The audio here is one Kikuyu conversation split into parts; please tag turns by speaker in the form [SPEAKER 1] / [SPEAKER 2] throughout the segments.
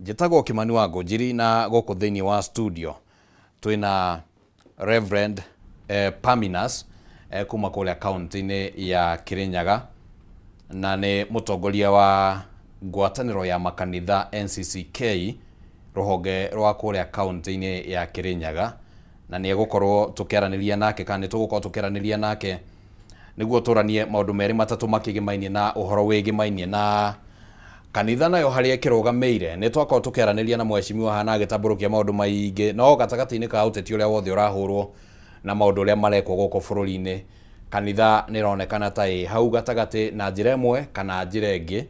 [SPEAKER 1] Njĩtagwo Kĩmani wa Ngũnjiri na gũkũ thĩinĩ wa studio twĩna Reverend Parmenas kuma kũrĩa kaunti-inĩ ya Kĩrĩnyaga na nĩ mũtongoria wa ngwatanĩro ya makanitha NCCK rũhonge rwa kũrĩa kaunti-inĩ ya Kĩrĩnyaga na nĩ egũkorwo tũkĩaranĩria nake kana nĩ tũgũkorwo tũkĩaranĩria nake nĩguo tũranie maũndũ merĩ matatũ makĩgĩmainie na ũhoro wĩgĩmainie na kanitha nayo harĩa ĩkĩrũgamĩire. Nĩ twakorwo tũkĩaranĩria na mheshimiwa hana agĩtambũrũkia maũndũ maingĩ, no gatagatĩ-inĩ ka ũteti ũrĩa wothe ũrahũrwo na maũndũ ũrĩa marekwo gũkũ bũrũri-inĩ, kanitha nĩ ĩronekana ta ĩ hau gatagatĩ na njĩra ĩmwe kana njĩra ĩngĩ,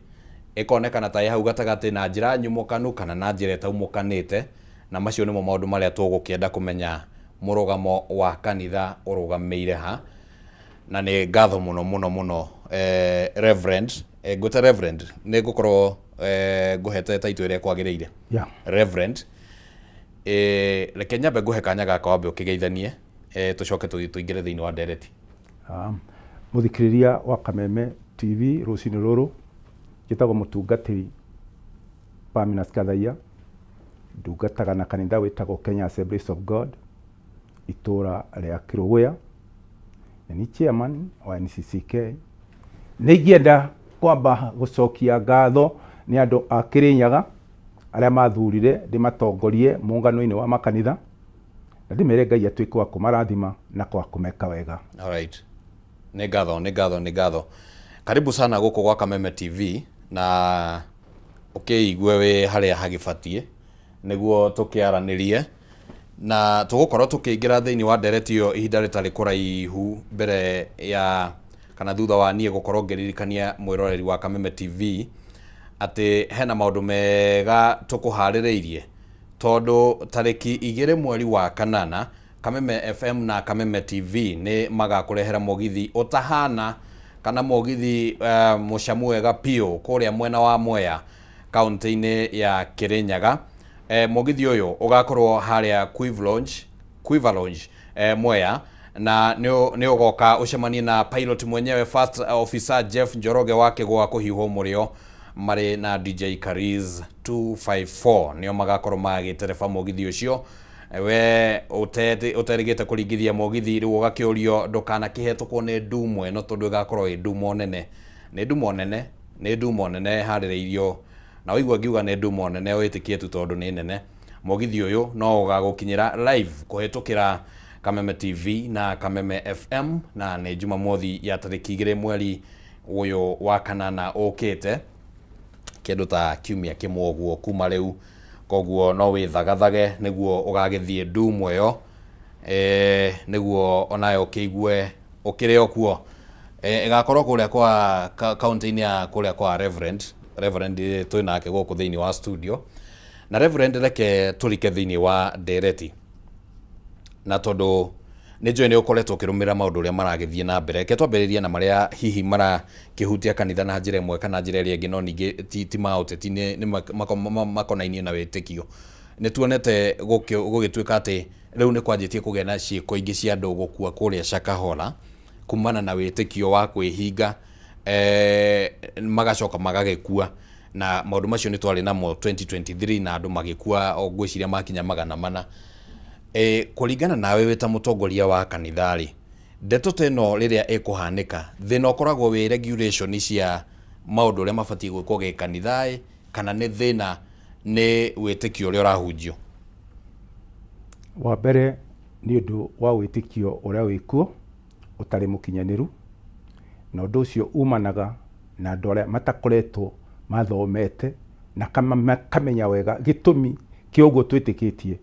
[SPEAKER 1] ĩkonekana ta ĩ hau gatagatĩ na njĩra nyumũkanu kana na njĩra ĩtaumũkanĩte, na macio nĩmo maũndũ marĩa tũgũkĩenda kũmenya mũrũgamo wa kanitha ũrũgamĩire ha. Na nĩ ngatho mũno mũno mũno Reverend, ngwĩte Reverend, nĩ ngũkorwo ngũhete title ĩrĩa ĩkwagĩrĩire. Reverend, reke nyambe ngũhe kanya gaka wambe ũkĩgeithanie, tũcoke tũingĩre thĩinĩ wa ndereti.
[SPEAKER 2] Mũthikĩrĩria wa Kameme TV rũcinĩ rũrũ, njĩtagwo mũtungatĩri Parmenas Kathaiya, ndungataga na kanitha wĩtagwo Kenya Assemblies of God, itũra rĩa Kĩrũgũya, na nĩ chairman wa NCCK. Nĩ ingĩenda kwamba gũcokia ngatho nĩ andũ a Kĩrĩnyaga arĩa mathurire ndĩmatongorie mũngano-inĩ wa makanitha, na ndĩmere Ngai atuĩke wa kũmarathima na kwa kũmeka wega.
[SPEAKER 1] Alright. Nĩ ngatho, nĩ ngatho, nĩ ngatho. Karibu sana gũkũ gwa Kameme TV na ũkĩigue wĩ harĩa hagĩbatiĩ nĩguo tũkĩaranĩrie na tũgũkorwo tũkĩingĩra thĩinĩ wa ndereti ĩyo ihinda rĩtarĩ kũraihu mbere ya kana thutha wa niĩ gũkorwo ngĩririkania mwĩroreri wa Kameme TV atĩ hena maũndũ mega tũkũharĩrĩirie tondũ tarĩki 2 mweri wa kanana Kameme FM na Kameme TV nĩ magakũrehera mũgithi ũtahana kana mũgithi mũcamu wega piũ kũrĩa mwena wa Mwea kaunti-inĩ ya Kĩrĩnyaga. Mũgithi ũyũ ũgakorwo harĩa Quiver Lounge, Quiver Lounge, Mwea na nĩ ũgoka ũcemanie na pilot mwenyewe First Officer Jeff Njoroge wa Kĩgwa kũhiũhwo mũrĩo marĩ na DJ Kariz 254 nĩo magakorwo magĩtereba mũgithi ũcio. We ũterĩgĩte kũringithia mũgithi rĩu ũgakĩũrio ndũkanakĩhetũkwo nĩ ndumo ĩno tondũ ĩgakorwo ĩ ndumo nene. Nĩ ndumo nene, nĩ ndumo nene ĩharĩrĩirio na waigua ngiuga nĩ ndumo nene wĩtĩkie tu tondũ nĩ nene. Mũgithi ũyũ no ũgagũkinyĩra live kũhĩtũkĩra Kameme TV na Kameme FM na nĩ Jumamothi ya tarĩki 2 mweri ũyũ wa kanana ũkĩte, kĩndũ ta kiumia kĩmwe ũguo kuma rĩu, koguo no wĩthagathage nĩguo ũgagĩthiĩ ndumo ĩyo, nĩguo onawe ũkĩigue ũkĩrĩ o kuo. Ĩgakorwo kũrĩa kwa kaunti-inĩ ya kũrĩa kwa Reverend, Reverend twĩ nake gũkũ thĩinĩ wa studio. Na Reverend reke tũrike thĩinĩ wa ndereti, na tondũ nĩ njũĩ nĩ ũkoretwo ũkĩrũmĩrĩra maũndũ ũrĩa maragĩthiĩ na mbere, reke twambĩrĩrie na marĩa hihi marakĩhutia kanitha na njĩra ĩmwe kana njĩra ĩrĩa ĩngĩ, no ningĩ ti ma ũteti, nĩ makonainie na wĩtĩkio. Nĩ tuonete gũgĩtuĩka atĩ rĩu nĩ kwanjĩtie kũgĩa na ciĩko ingĩ cia andũ gũkua kũrĩa Shakahola kumana na wĩtĩkio wa kwĩhinga, magacoka magagĩkua, na maũndũ macio nĩ twarĩ namo 2023 na andũ magĩkua o ngwĩciria makinya 400. Kũringana nawe wĩ ta mũtongoria wa kanitha rĩ, ndeto ta ĩno rĩrĩa ĩkũhanĩka, thĩna ũkoragwo wĩ regulation cia maũndũ ũrĩa mabatiĩ gwĩkwo gĩkanitha ĩ, kana nĩ thĩna nĩ wĩtĩkio ũrĩa ũrahunjio?
[SPEAKER 2] Wa mbere nĩ ũndũ wa wĩtĩkio ũrĩa wĩkuo ũtarĩ mũkinyanĩru, na ũndũ ũcio umanaga na andũ arĩa matakoretwo mathomete na makamenya wega gĩtũmi kĩa ũguo twĩtĩkĩtie.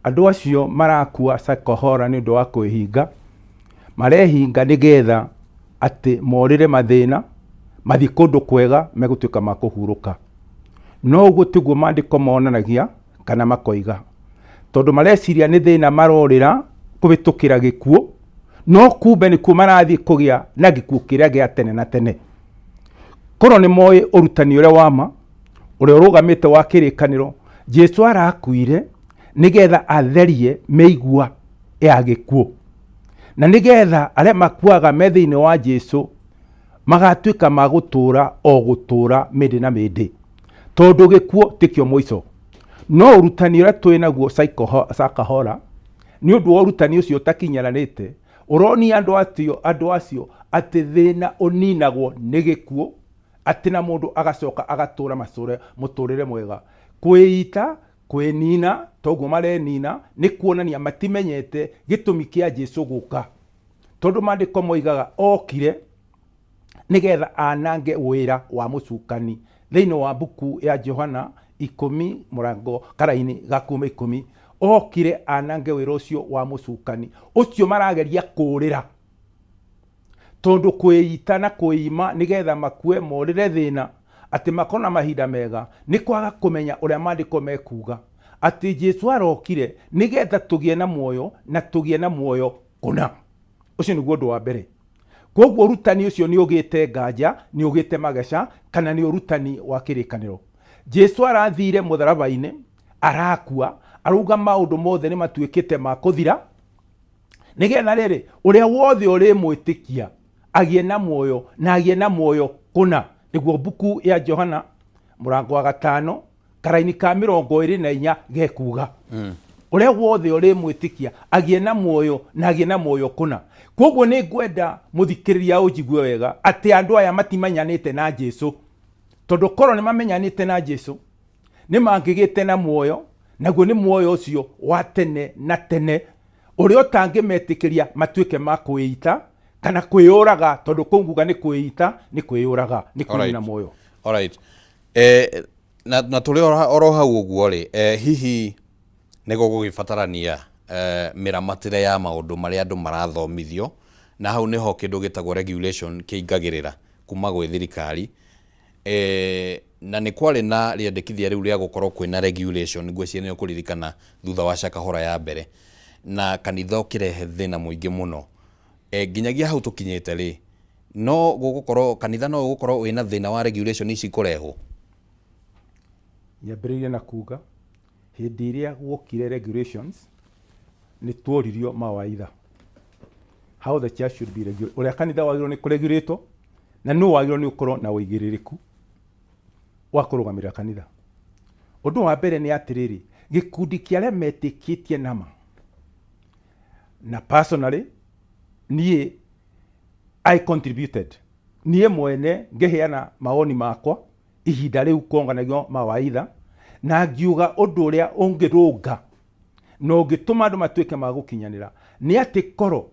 [SPEAKER 2] Andũ acio marakua Shakahola nĩ ũndũ wa kwĩhinga, marehinga nĩgetha atĩ morĩre mathĩna, mathiĩ kũndũ kwega megũtuĩka ma kũhurũka. No ũguo tiguo maandĩko monanagia kana makoiga, tondũ mareciria nĩ thĩna marorĩra kũhĩtũkĩra gĩkuũ, no kumbe nĩkuo marathiĩ kũgĩa na gĩkuũ kĩrĩa gĩa tene na tene. Korwo nĩ moĩ ũrutani ũrĩa wa ma, ũrĩa ũrũgamĩte wa kĩrĩkanĩro, Jesu arakuire nĩgetha atherie mĩigua ya gĩkuũ, na nĩgetha arĩa makuaga me thĩinĩ wa Jesu magatuĩka ma gũtũũra o gũtũũra mĩndĩ na mĩndĩ. Tondũ gĩkuũ tikĩo mũico. No ũrutani ũrĩa twĩ naguo Shakahola, nĩ ũndũ wa ũrutani ũcio ũtakinyanĩrĩte, ũronia andũ acio, andũ acio atĩ thĩna ũninagwo nĩ gĩkuũ, atĩ na mũndũ agacoka agatũra macũre mũtũrĩre mwega. Kwĩita, kwĩnina, toguo marenina, nĩ kuonania matimenyete gĩtũmi kĩa Jesu gũka. Tondũ maandĩko moigaga okire nĩgetha anange wĩra wa mũcukani. Thĩinĩ wa mbuku ya Johana ikũmi mũrango karaini ga kuma ikũmi, okire anange wĩra ũcio wa mũcukani ũcio marageria kũũrĩra, tondũ kwĩita na kwĩima nĩgetha makue morĩre thĩna, atĩ makorwo na mahinda mega, nĩ kwaga kũmenya ũrĩa maandĩko mekuga atĩ Jesu arokire nĩgetha tũgĩe na muoyo na tũgĩe na muoyo kũna. Ũcio nĩguo ũndũ wa mbere. Kwoguo ũrutani ũcio nĩ ũgĩte nganja, nĩ ũgĩte mageca, kana nĩ ũrutani wa kĩrĩkanĩro. Jesu arathire mũtharaba-inĩ, arakua, arauga maũndũ mothe nĩ matuĩkĩte ma kũthira, nĩgetha rĩrĩ, ũrĩa wothe ũrĩmwĩtĩkia agĩe na muoyo na agĩe na muoyo kũna. Nĩguo mbuku ya Johana mũrango wa gatano karaini ka 24 gekuga ũrĩa wothe ũrĩmwĩtĩkia agĩe na muoyo na agĩe na muoyo kũna. Kwoguo nĩ ngwenda mũthikĩrĩria ũnjigue wega atĩ andũ aya matimenyanĩte na Jesu, tondũ korwo nĩ mamenyanĩte na Jesu nĩ mangĩgĩte na muoyo, naguo nĩ muoyo ũcio wa tene na tene ũrĩa ũtangĩmetĩkĩria matuĩke ma kwĩita kana kwĩyũraga, tondũ kũu nguga nĩ kwĩita, nĩ kwĩyũraga, nĩ kwĩnina muoyo.
[SPEAKER 1] Alright. Na tũrĩ oro hau ũguo rĩ, hihi nĩ gũgũgĩbatarania mĩramatĩre ya maũndũ marĩa andũ marathomithio, na hau nĩho kĩndũ gĩtagwo regulation kĩingagĩrĩra kuma gwĩ thirikari. Na nĩ kwarĩ na rĩendekithia rĩu rĩa gũkorwo kwĩna regulation, ngwĩciria nĩ ũkũririkana thutha wa Shakahola ya mbere, na kanitha ũkĩrehe thĩna mũingĩ mũno. Nginyagia hau tũkinyĩte rĩ, no gũgũkorwo kanitha no ũgũkorwo wĩna thĩna wa regulation ici kũrehwo?
[SPEAKER 2] Nyambĩrĩirie na kuga hĩndĩ ĩrĩa guokire regulations nĩ tuoririo mawaitha how the church should be regulated, ũrĩa kanitha wagĩrĩirwo nĩ kũregulatwo na nũ wagĩrĩirwo nĩ gũkorwo na ũigĩrĩrĩku wa kũrũgamĩrĩra kanitha. Ũndũ wa mbere nĩ atĩrĩrĩ, gĩkundi kĩa arĩa metĩkĩtie nama, na personally niĩ I contributed, niĩ mwene ngĩheana mawoni makwa ihinda rĩu kuonganagio mawaitha, na ngiuga ũndũ ũrĩa ũngĩrũnga na ũngĩtũma andũ matuĩke ma gũkinyanĩra nĩ atĩ korwo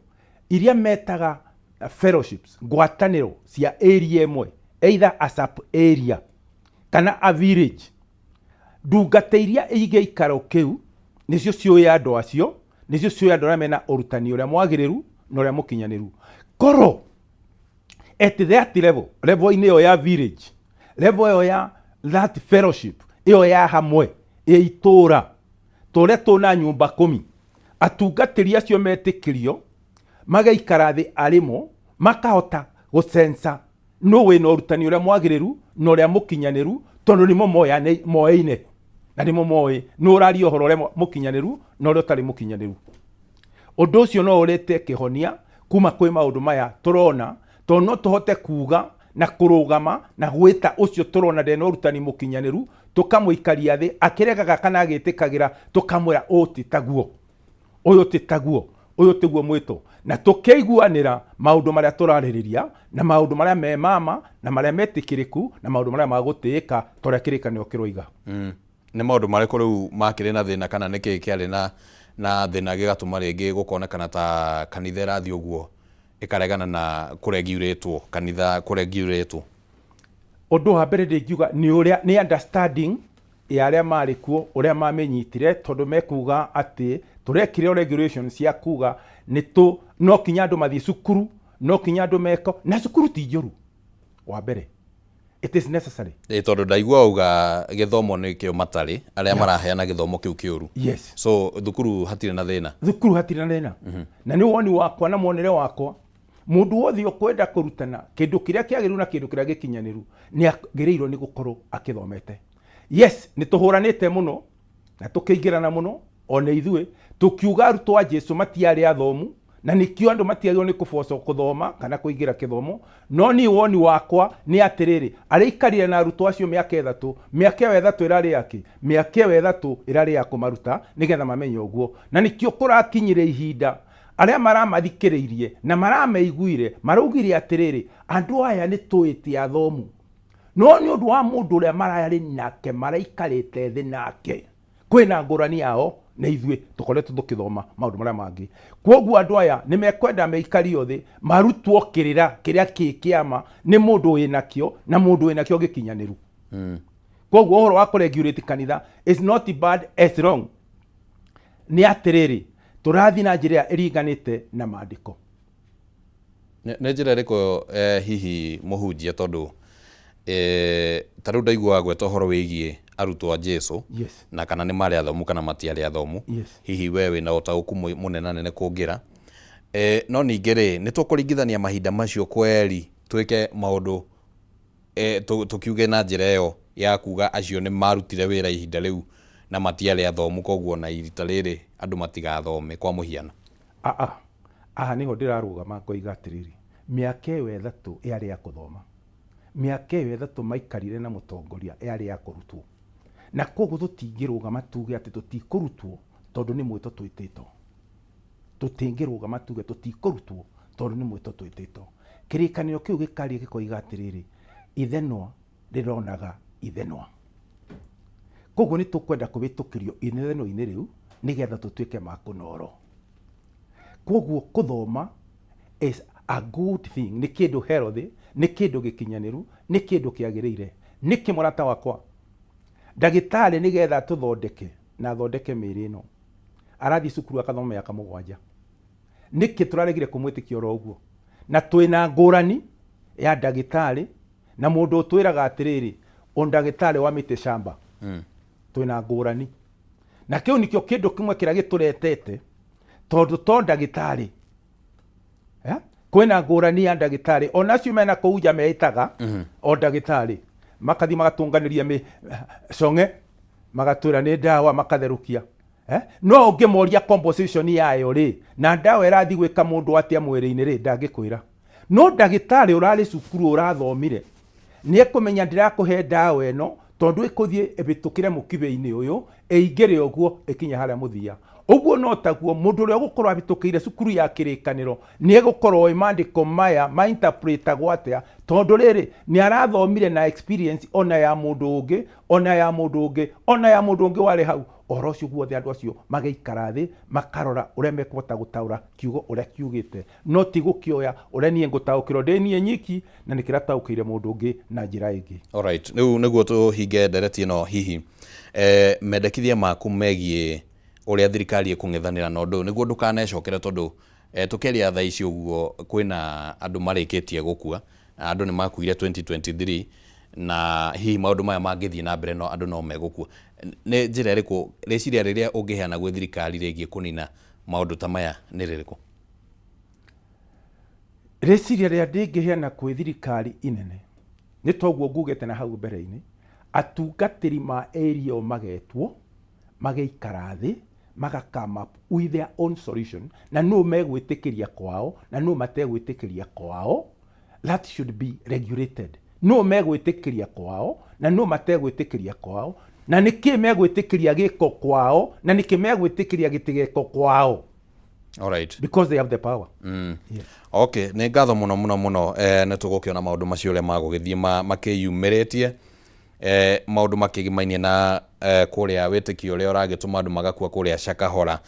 [SPEAKER 2] iria metaga fellowships, ngwatanĩro cia area ĩmwe, either a sub area kana a village, ndungata iria igĩikaro kĩu nĩcio ciũĩ andũ acio, nĩcio ciũĩ andũ arĩa mena ũrutani ũrĩa mwagĩrĩru na ũrĩa mũkinyanĩru. Korwo at that level, level-inĩ ĩyo ya village, level ĩyo ya that fellowship, ĩyo ya hamwe ya itũũra, ta ũrĩa tũna nyũmba kũmi, atungatĩri acio metĩkĩrio magaikara thĩ arĩmo, makahota gũcenca nũ wĩna ũrutani ũrĩa mwagĩrĩru na ũrĩa mũkinyanĩru, tondũ nĩmo moyaine na nĩmo moĩ nũ ũraria ũhoro ũrĩa mũkinyanĩru na ũrĩa ũtarĩ mũkinyanĩru. Ũndũ ũcio no ũrete kĩhonia kuma kwĩ maũndũ maya tũrona, tondũ no tũhote kuga na kũrũgama na gwĩta ũcio tũrona ndena ũrutani mũkinyanĩru, tũkamũikaria thĩ akĩregaga kana agĩtĩkagĩra, tũkamwĩra ũũ ti taguo, ũyũ ti taguo, ũyũ tiguo mwĩto, na tũkĩiguanĩra maũndũ marĩa tũrarĩrĩria na maũndũ marĩa me mama na marĩa metĩkĩrĩku na maũndũ marĩa ma gũtĩĩka ta ũrĩa kĩrĩkanĩro kĩroiga.
[SPEAKER 1] Nĩ maũndũ marĩkũ rĩu makĩrĩ na thĩna, kana nĩkĩ kĩarĩ na thĩna gĩgatũma rĩngĩ gũkonekana ta kanitha ĩrathiĩ ũguo ĩkaregana na kũregulatwo, kanitha kũregulatwo?
[SPEAKER 2] Ũndũ wa mbere ndingiuga nĩ ũrĩa nĩ understanding ya arĩa marĩ kuo, ũrĩa mamĩnyitire, tondũ mekuga atĩ tũrekire regulation cia kuga nĩ tũ no kinya andũ mathiĩ cukuru, no kinya andũ meko, na cukuru ti njũru. Wa mbere it is necessary.
[SPEAKER 1] Ĩ, tondũ ndaigua wauga gĩthomo nĩkĩo matarĩ arĩa maraheana gĩthomo kĩu kĩũru.
[SPEAKER 2] Yes.
[SPEAKER 1] So thukuru hatirĩ na thĩna.
[SPEAKER 2] Thukuru hatirĩ na thĩna. Na nĩ woni wakwa na muonere wakwa, mũndũ wothe ũkwenda kũrutana kĩndũ kĩrĩa kĩagĩrĩru na kĩndũ kĩrĩa gĩkinyanĩru nĩ agĩrĩirwo nĩ gũkorwo akĩthomete. Yes, nĩ tũhũranĩte mũno na tũkĩingĩrana mũno ona ithuĩ tũkiuga arutwo a Jesu matiarĩ athomu Na nĩkĩo andũ matiagĩrĩirwo nĩ kũbocwo kũthoma kana kũingĩra kĩthomo. No niĩ woni wakwa nĩ atĩrĩrĩ, arĩa aikarire na arutwo acio mĩaka ĩthatũ, mĩaka ĩyo ĩthatũ ĩrarĩ ya kĩ? Mĩaka ĩyo ĩthatũ ĩrarĩ ya kũmaruta nĩgetha mamenye ũguo. Na nĩkĩo kũrakinyire ihinda arĩa maramathikĩrĩirie na marameiguire maraugire atĩrĩrĩ, andũ aya nĩ tũĩ ti athomu, no nĩ ũndũ wa mũndũ ũrĩa mararĩ nake, maraikarĩte thĩ nake, kwĩna ngũrani yao na ithuĩ tũkoretwo tũkĩthoma maũndũ marĩa mangĩ. Kwoguo andũ aya nĩ mekwenda meikario thĩ marutwo kĩrĩra kĩrĩa kĩ kĩama nĩ mũndũ wĩnakĩo na mũndũ wĩnakĩo gĩkinyanĩru. Kwoguo ũhoro wa kũregulate kanitha is not bad as wrong. Nĩ atĩrĩrĩ, tũrathiĩ na njĩra ĩrĩa ĩringanĩte na maandĩko.
[SPEAKER 1] Nĩ njĩra ĩrĩkũ hihi mũhunjia tondũ ta rĩu ndaigua wagweta ũhoro wĩgiĩ arutwo a Jesu na kana nĩ marĩ athomu kana matiarĩ athomu. Hihi we wĩna ũtaũku mũnenanene kũngĩra. No ningĩ rĩ, nĩ tũkũringithania mahinda macio kweri twĩke maũndũ tũkiuge na njĩra ĩyo ya kuga acio nĩ marutire wĩra ihinda rĩu na matiarĩ athomu, koguo na ihinda rĩrĩ andũ matigathome kwa mũhiano.
[SPEAKER 2] Aa, haha nĩho ndĩrarũgama ngoiga atĩrĩrĩ, mĩaka ĩyo ĩthatũ yarĩ ya kũthoma. Mĩaka ĩyo ĩthatũ maikarire na mũtongoria yarĩ ya kũrutwo. Na koguo tũtingĩrũgama tuge atĩ tũtikũrutwo tondũ nĩ mwĩto twĩtĩtwo. Tũtingĩrũgama tuge tũtikũrutwo tondũ nĩ mwĩto twĩtĩtwo. Kĩrĩkanĩro kĩu gĩkaria gĩkoiga atĩrĩrĩ, ithenwa rĩronaga ithenwa. Koguo nĩ tũkwenda kũhĩtũkĩrio ithenwa-inĩ rĩu nĩgetha tũtuĩke ma kũnoro. Koguo kũthoma is a good thing, nĩ kĩndũ healthy, nĩ kĩndũ gĩkinyanĩru, nĩ kĩndũ kĩagĩrĩire. Nĩkĩ mũrata wakwa? Ndagĩtarĩ nĩgetha atũthondeke na athondeke mĩĩrĩ ĩno, arathiĩ cukuru akathoma mĩaka 7. Nĩkĩ tũraregire kũmwĩtĩkia oro ũguo? Na twĩna ngũrani ya ndagĩtarĩ na mũndũ ũtwĩraga atĩrĩrĩ, ũndagĩtarĩ wa mĩtĩ shamba. Twĩna ngũrani. Na kĩu nĩkĩo kĩndũ kĩmwe kĩrĩa gĩtũretete, tondũ to ndagĩtarĩ. Kwĩna ngũrani ya ndagĩtarĩ, ona acio mena kũu nja meĩtaga o ndagĩtarĩ, makathiĩ magatũnganĩria cong'e, magatwĩra nĩ ndawa, makatherũkia. No ũngĩmoria composition yayo rĩ, na ndawa ĩrathiĩ gwĩka mũndũ atĩa mwĩrĩ-inĩ rĩ, ndangĩkwĩra. No ndagĩtarĩ ũrarĩ cukuru ũrathomire nĩ ekũmenya ndĩrakũhe ndawa ĩno tondũ ĩkũthiĩ ĩhĩtũkĩre mũkibĩ-inĩ ũyũ, ĩingĩre ũguo ĩkinye harĩa mũthia. Ũguo no taguo mũndũ ũrĩa ũgũkorwo ahĩtũkĩire cukuru ya kĩrĩkanĩro nĩ egũkorwo oĩ maandĩko maya ma interpretagwo atĩa, tondũ rĩrĩ nĩ arathomire na experience ona ya mũndũ ũngĩ, ona ya mũndũ ũngĩ, ona ya mũndũ ũngĩ warĩ hau. Ũhoro ũcio guothe andũ acio magaikara thĩ makarora ũrĩa mekũhota gũtaũra kiugo ũrĩa kiugĩte, no ti gũkĩoya ũrĩa niĩ ngũtaũkĩrwo ndĩ niĩ nyiki na nĩ kĩrataũkĩire mũndũ ũngĩ na njĩra ĩngĩ.
[SPEAKER 1] Alright, rĩu nĩguo tũhinge ndereti ĩno hihi mendekithia maku megiĩ ũrĩa thirikari ĩkũng'ethanĩra na ũndũ ũyũ nĩguo ndũkanecokere tondũ tũkĩaria thaa ici ũguo kwĩna andũ marĩkĩtie gũkua, andũ nĩ makuire 2023 na hihi maũndũ maya mangĩthiĩ na mbere no andũ no megũkua. Nĩ njĩra ĩrĩkũ, rĩciria rĩrĩa ũngĩheana gwĩ thirikari rĩgiĩ kũnina maũndũ ta maya nĩ rĩrĩkũ?
[SPEAKER 2] Rĩciria rĩrĩa ndĩngĩheana kwĩ thirikari inene nĩ toguo ngugĩte na hau mbere-inĩ, atungatĩri ma area ĩyo magetwo, magaikara thĩ, maga come up with their own solution, na nũ megwĩtĩkĩria kwao na nũ mategwĩtĩkĩria kwao. That should be regulated. Nũ megwĩtĩkĩria kwao na nũ mategwĩtĩkĩria kwao, na nĩkĩ megwĩtĩkĩria gĩko kwao na nĩkĩ megwĩtĩkĩria gĩtigeko kwao.
[SPEAKER 1] Alright.
[SPEAKER 2] Because they have the power. Yes.
[SPEAKER 1] Okay, nĩ ngatho mũno mũno mũno, nĩ tũgũkĩona maũndũ macio ũrĩa magũgĩthiĩ makĩyumĩrĩtie, maũndũ makĩgimainie na kũrĩa wĩtĩkio ũrĩa ũragĩtũma andũ magakua kũrĩa Shakahola.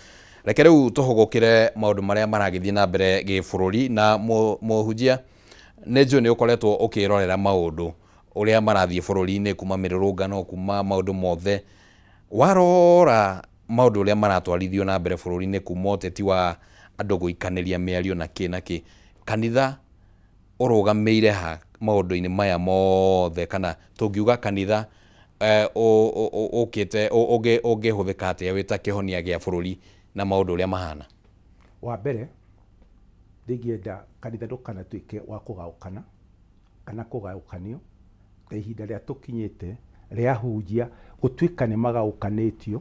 [SPEAKER 1] Reke rĩu tũhũgũkĩre maũndũ marĩa maragĩthiĩ na mbere gĩbũrũri na mũhunjia, nĩ njũĩ nĩ ũkoretwo ũkĩrorera maũndũ ũrĩa marathiĩ bũrũri-inĩ kuma mĩrũrũngano, kuma maũndũ mothe. Warora maũndũ ũrĩa maratwarithio na mbere bũrũri-inĩ kuma ũteti wa andũ gũikanĩria mĩario na kĩ na kĩ, kanitha ũrũgamĩire ha maũndũ-inĩ maya mothe, kana tũngiuga kanitha ũkĩte ũngĩhũthĩka atĩa wĩ ta kĩhonia gĩa bũrũri na maũndũ ũrĩa mahana?
[SPEAKER 2] Wa mbere ndingĩenda kanitha ndũkanatuĩke wa kũgaũkana kana kũgaũkanio, ta ihinda rĩa tũkinyĩte rĩa ahunjia gũtuĩka nĩ magaũkanĩtio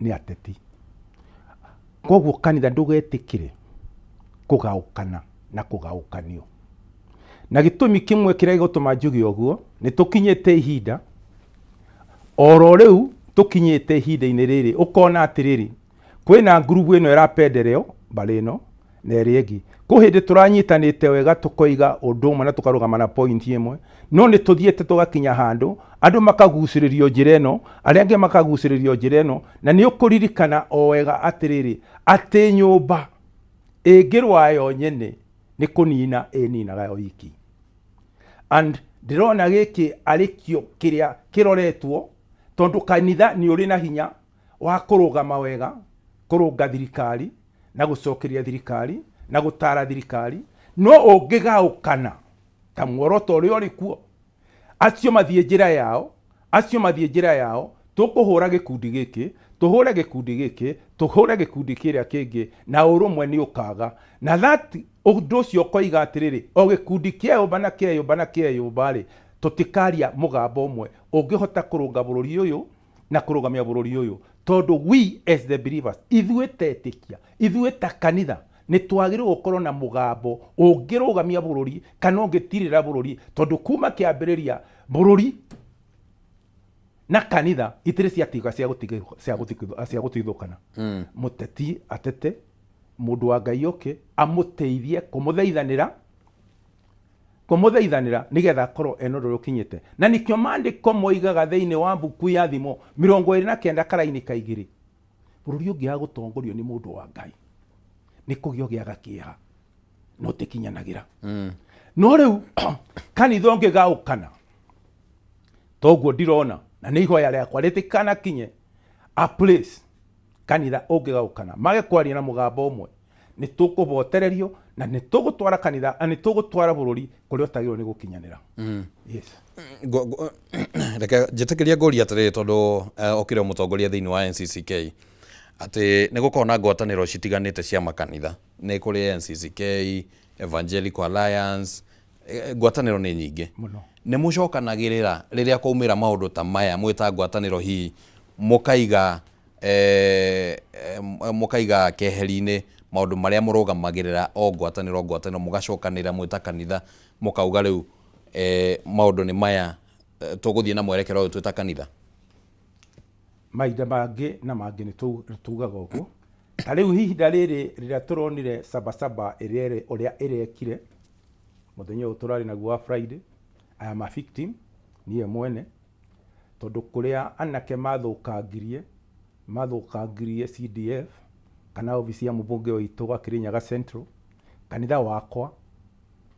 [SPEAKER 2] nĩ ateti. Koguo kanitha ndũgetĩkĩre Kũgaũkana na kũgaũkanio. Na gĩtũmi kĩmwe kĩrĩa gĩgũtũma njuge ũguo, nĩ tũkinyĩte ihinda, oro rĩu tũkinyĩte ihinda-inĩ rĩrĩ, ũkona atĩrĩrĩ, kwĩna ngurubu ĩno ĩrapendereo mbarĩ ĩno na ĩrĩa ĩngĩ. Kwĩ hĩndĩ tũranyitanĩte wega tũkoiga ũndũ ũmwe na tũkarũgama na point ĩmwe, no nĩ tũthiĩte tũgakinya handũ andũ makagucĩrĩrio njĩra ĩno, arĩa angĩ makagucĩrĩrio njĩra ĩno, na nĩ ũkũririkana o wega atĩrĩrĩ, atĩ nyũmba ĩngĩrũa yo nyene nĩ kũnina ĩninaga yo iki. And ndĩrona gĩkĩ arĩ kĩo kĩrĩa kĩroretwo, tondũ kanitha nĩ ũrĩ na hinya wa kũrũgama wega, kũrũnga thirikari na gũcokeria thirikari na gũtara thirikari, no ũngĩgaũkana ta muoroto ũrĩa ũrĩ kuo, acio mathiĩ njĩra yao, acio mathiĩ njĩra yao, tũkũhũra gĩkundi gĩkĩ, tũhũre gĩkundi gĩkĩ, tũhũre gĩkundi kĩrĩa kĩngĩ, na ũrũmwe nĩ ũkaga. Na that ũndũ ũcio ũkoiga atĩrĩrĩ, o gĩkundi kĩeyũmba na kĩeyũmba na kĩeyũmba rĩ, tũtikaria mũgambo ũmwe ũngĩhota kũrũnga bũrũri ũyũ na kũrũgamia bũrũri ũyũ, tondũ we as the believers, ithuĩ tetĩkia, ithuĩ ta kanitha, nĩ twagĩrĩirwo gũkorwo na mũgambo ũngĩrũgamia bũrũri kana ũngĩtirĩra bũrũri, tondũ kuma kĩambĩrĩria bũrũri na kanitha itirĩ ciatiga cia gũtigithũkana. Mũteti atete, mũndũ wa Ngai oke amũteithie kũmũthaithanĩra, kũmũthaithanĩra nĩgetha akorwo ena ũndũ ũrĩa ũkinyĩte. Na nĩkĩo maandĩko moigaga thĩinĩ wa mbuku ya Thimo 29 karaini ka 2, bũrũri ũngĩaga gũtongorio nĩ mũndũ wa Ngai nĩ kũgĩa ũgĩaga kĩeha na ũtĩkinyanagĩra. No rĩu kanitha ũngĩgaũkana toguo ndirona, na nĩ ihoya rĩakwa rĩtikanakinye a place kanitha ũngĩgaũkana mage kwaria na mũgambo ũmwe, nĩ tũkũbotererio na nĩ tũgũtwara kanitha na nĩ tũgũtwara bũrũri kũrĩa ũtagĩrĩirwo nĩ gũkinyanĩra. Yes.
[SPEAKER 1] Reke njĩtĩkĩrie ngũrie atĩrĩrĩ, tondũ ũkĩrĩ o mũtongoria thĩinĩ wa NCCK, atĩ nĩ gũkoragwo na ngwatanĩro citiganĩte cia makanitha, nĩ kũrĩ NCCK, Evangelical Alliance, ngwatanĩro nĩ nyingĩ.
[SPEAKER 2] Mũno.
[SPEAKER 1] Nĩ mũcokanagĩrĩra rĩrĩa kwaumĩra maũndũ ta maya mwĩ ta ngwatanĩro, hihi mũkaiga mũkaiga keheri-inĩ maũndũ marĩa mũrũgamagĩrĩra o ngwatanĩro ngwatanĩro, mũgacokanĩrĩra mwĩ ta kanitha, mũkauga rĩu maũndũ nĩ maya, tũgũthiĩ na mwerekero ũyũ twĩ ta kanitha?
[SPEAKER 2] Mahinda mangĩ na mangĩ nĩ tugaga ũguo. Ta rĩu ihinda rĩrĩ rĩrĩa tũronire Sabasaba ĩrĩa ũrĩa ĩrekire mũthenya ũyũ tũrarĩ naguo wa Friday, I am a victim niĩ mwene, tondũ kũrĩa anake mathũkangirie, mathũkangirie CDF kana obici ya mũbunge witũ wa Kirinyaga Central, kanitha wakwa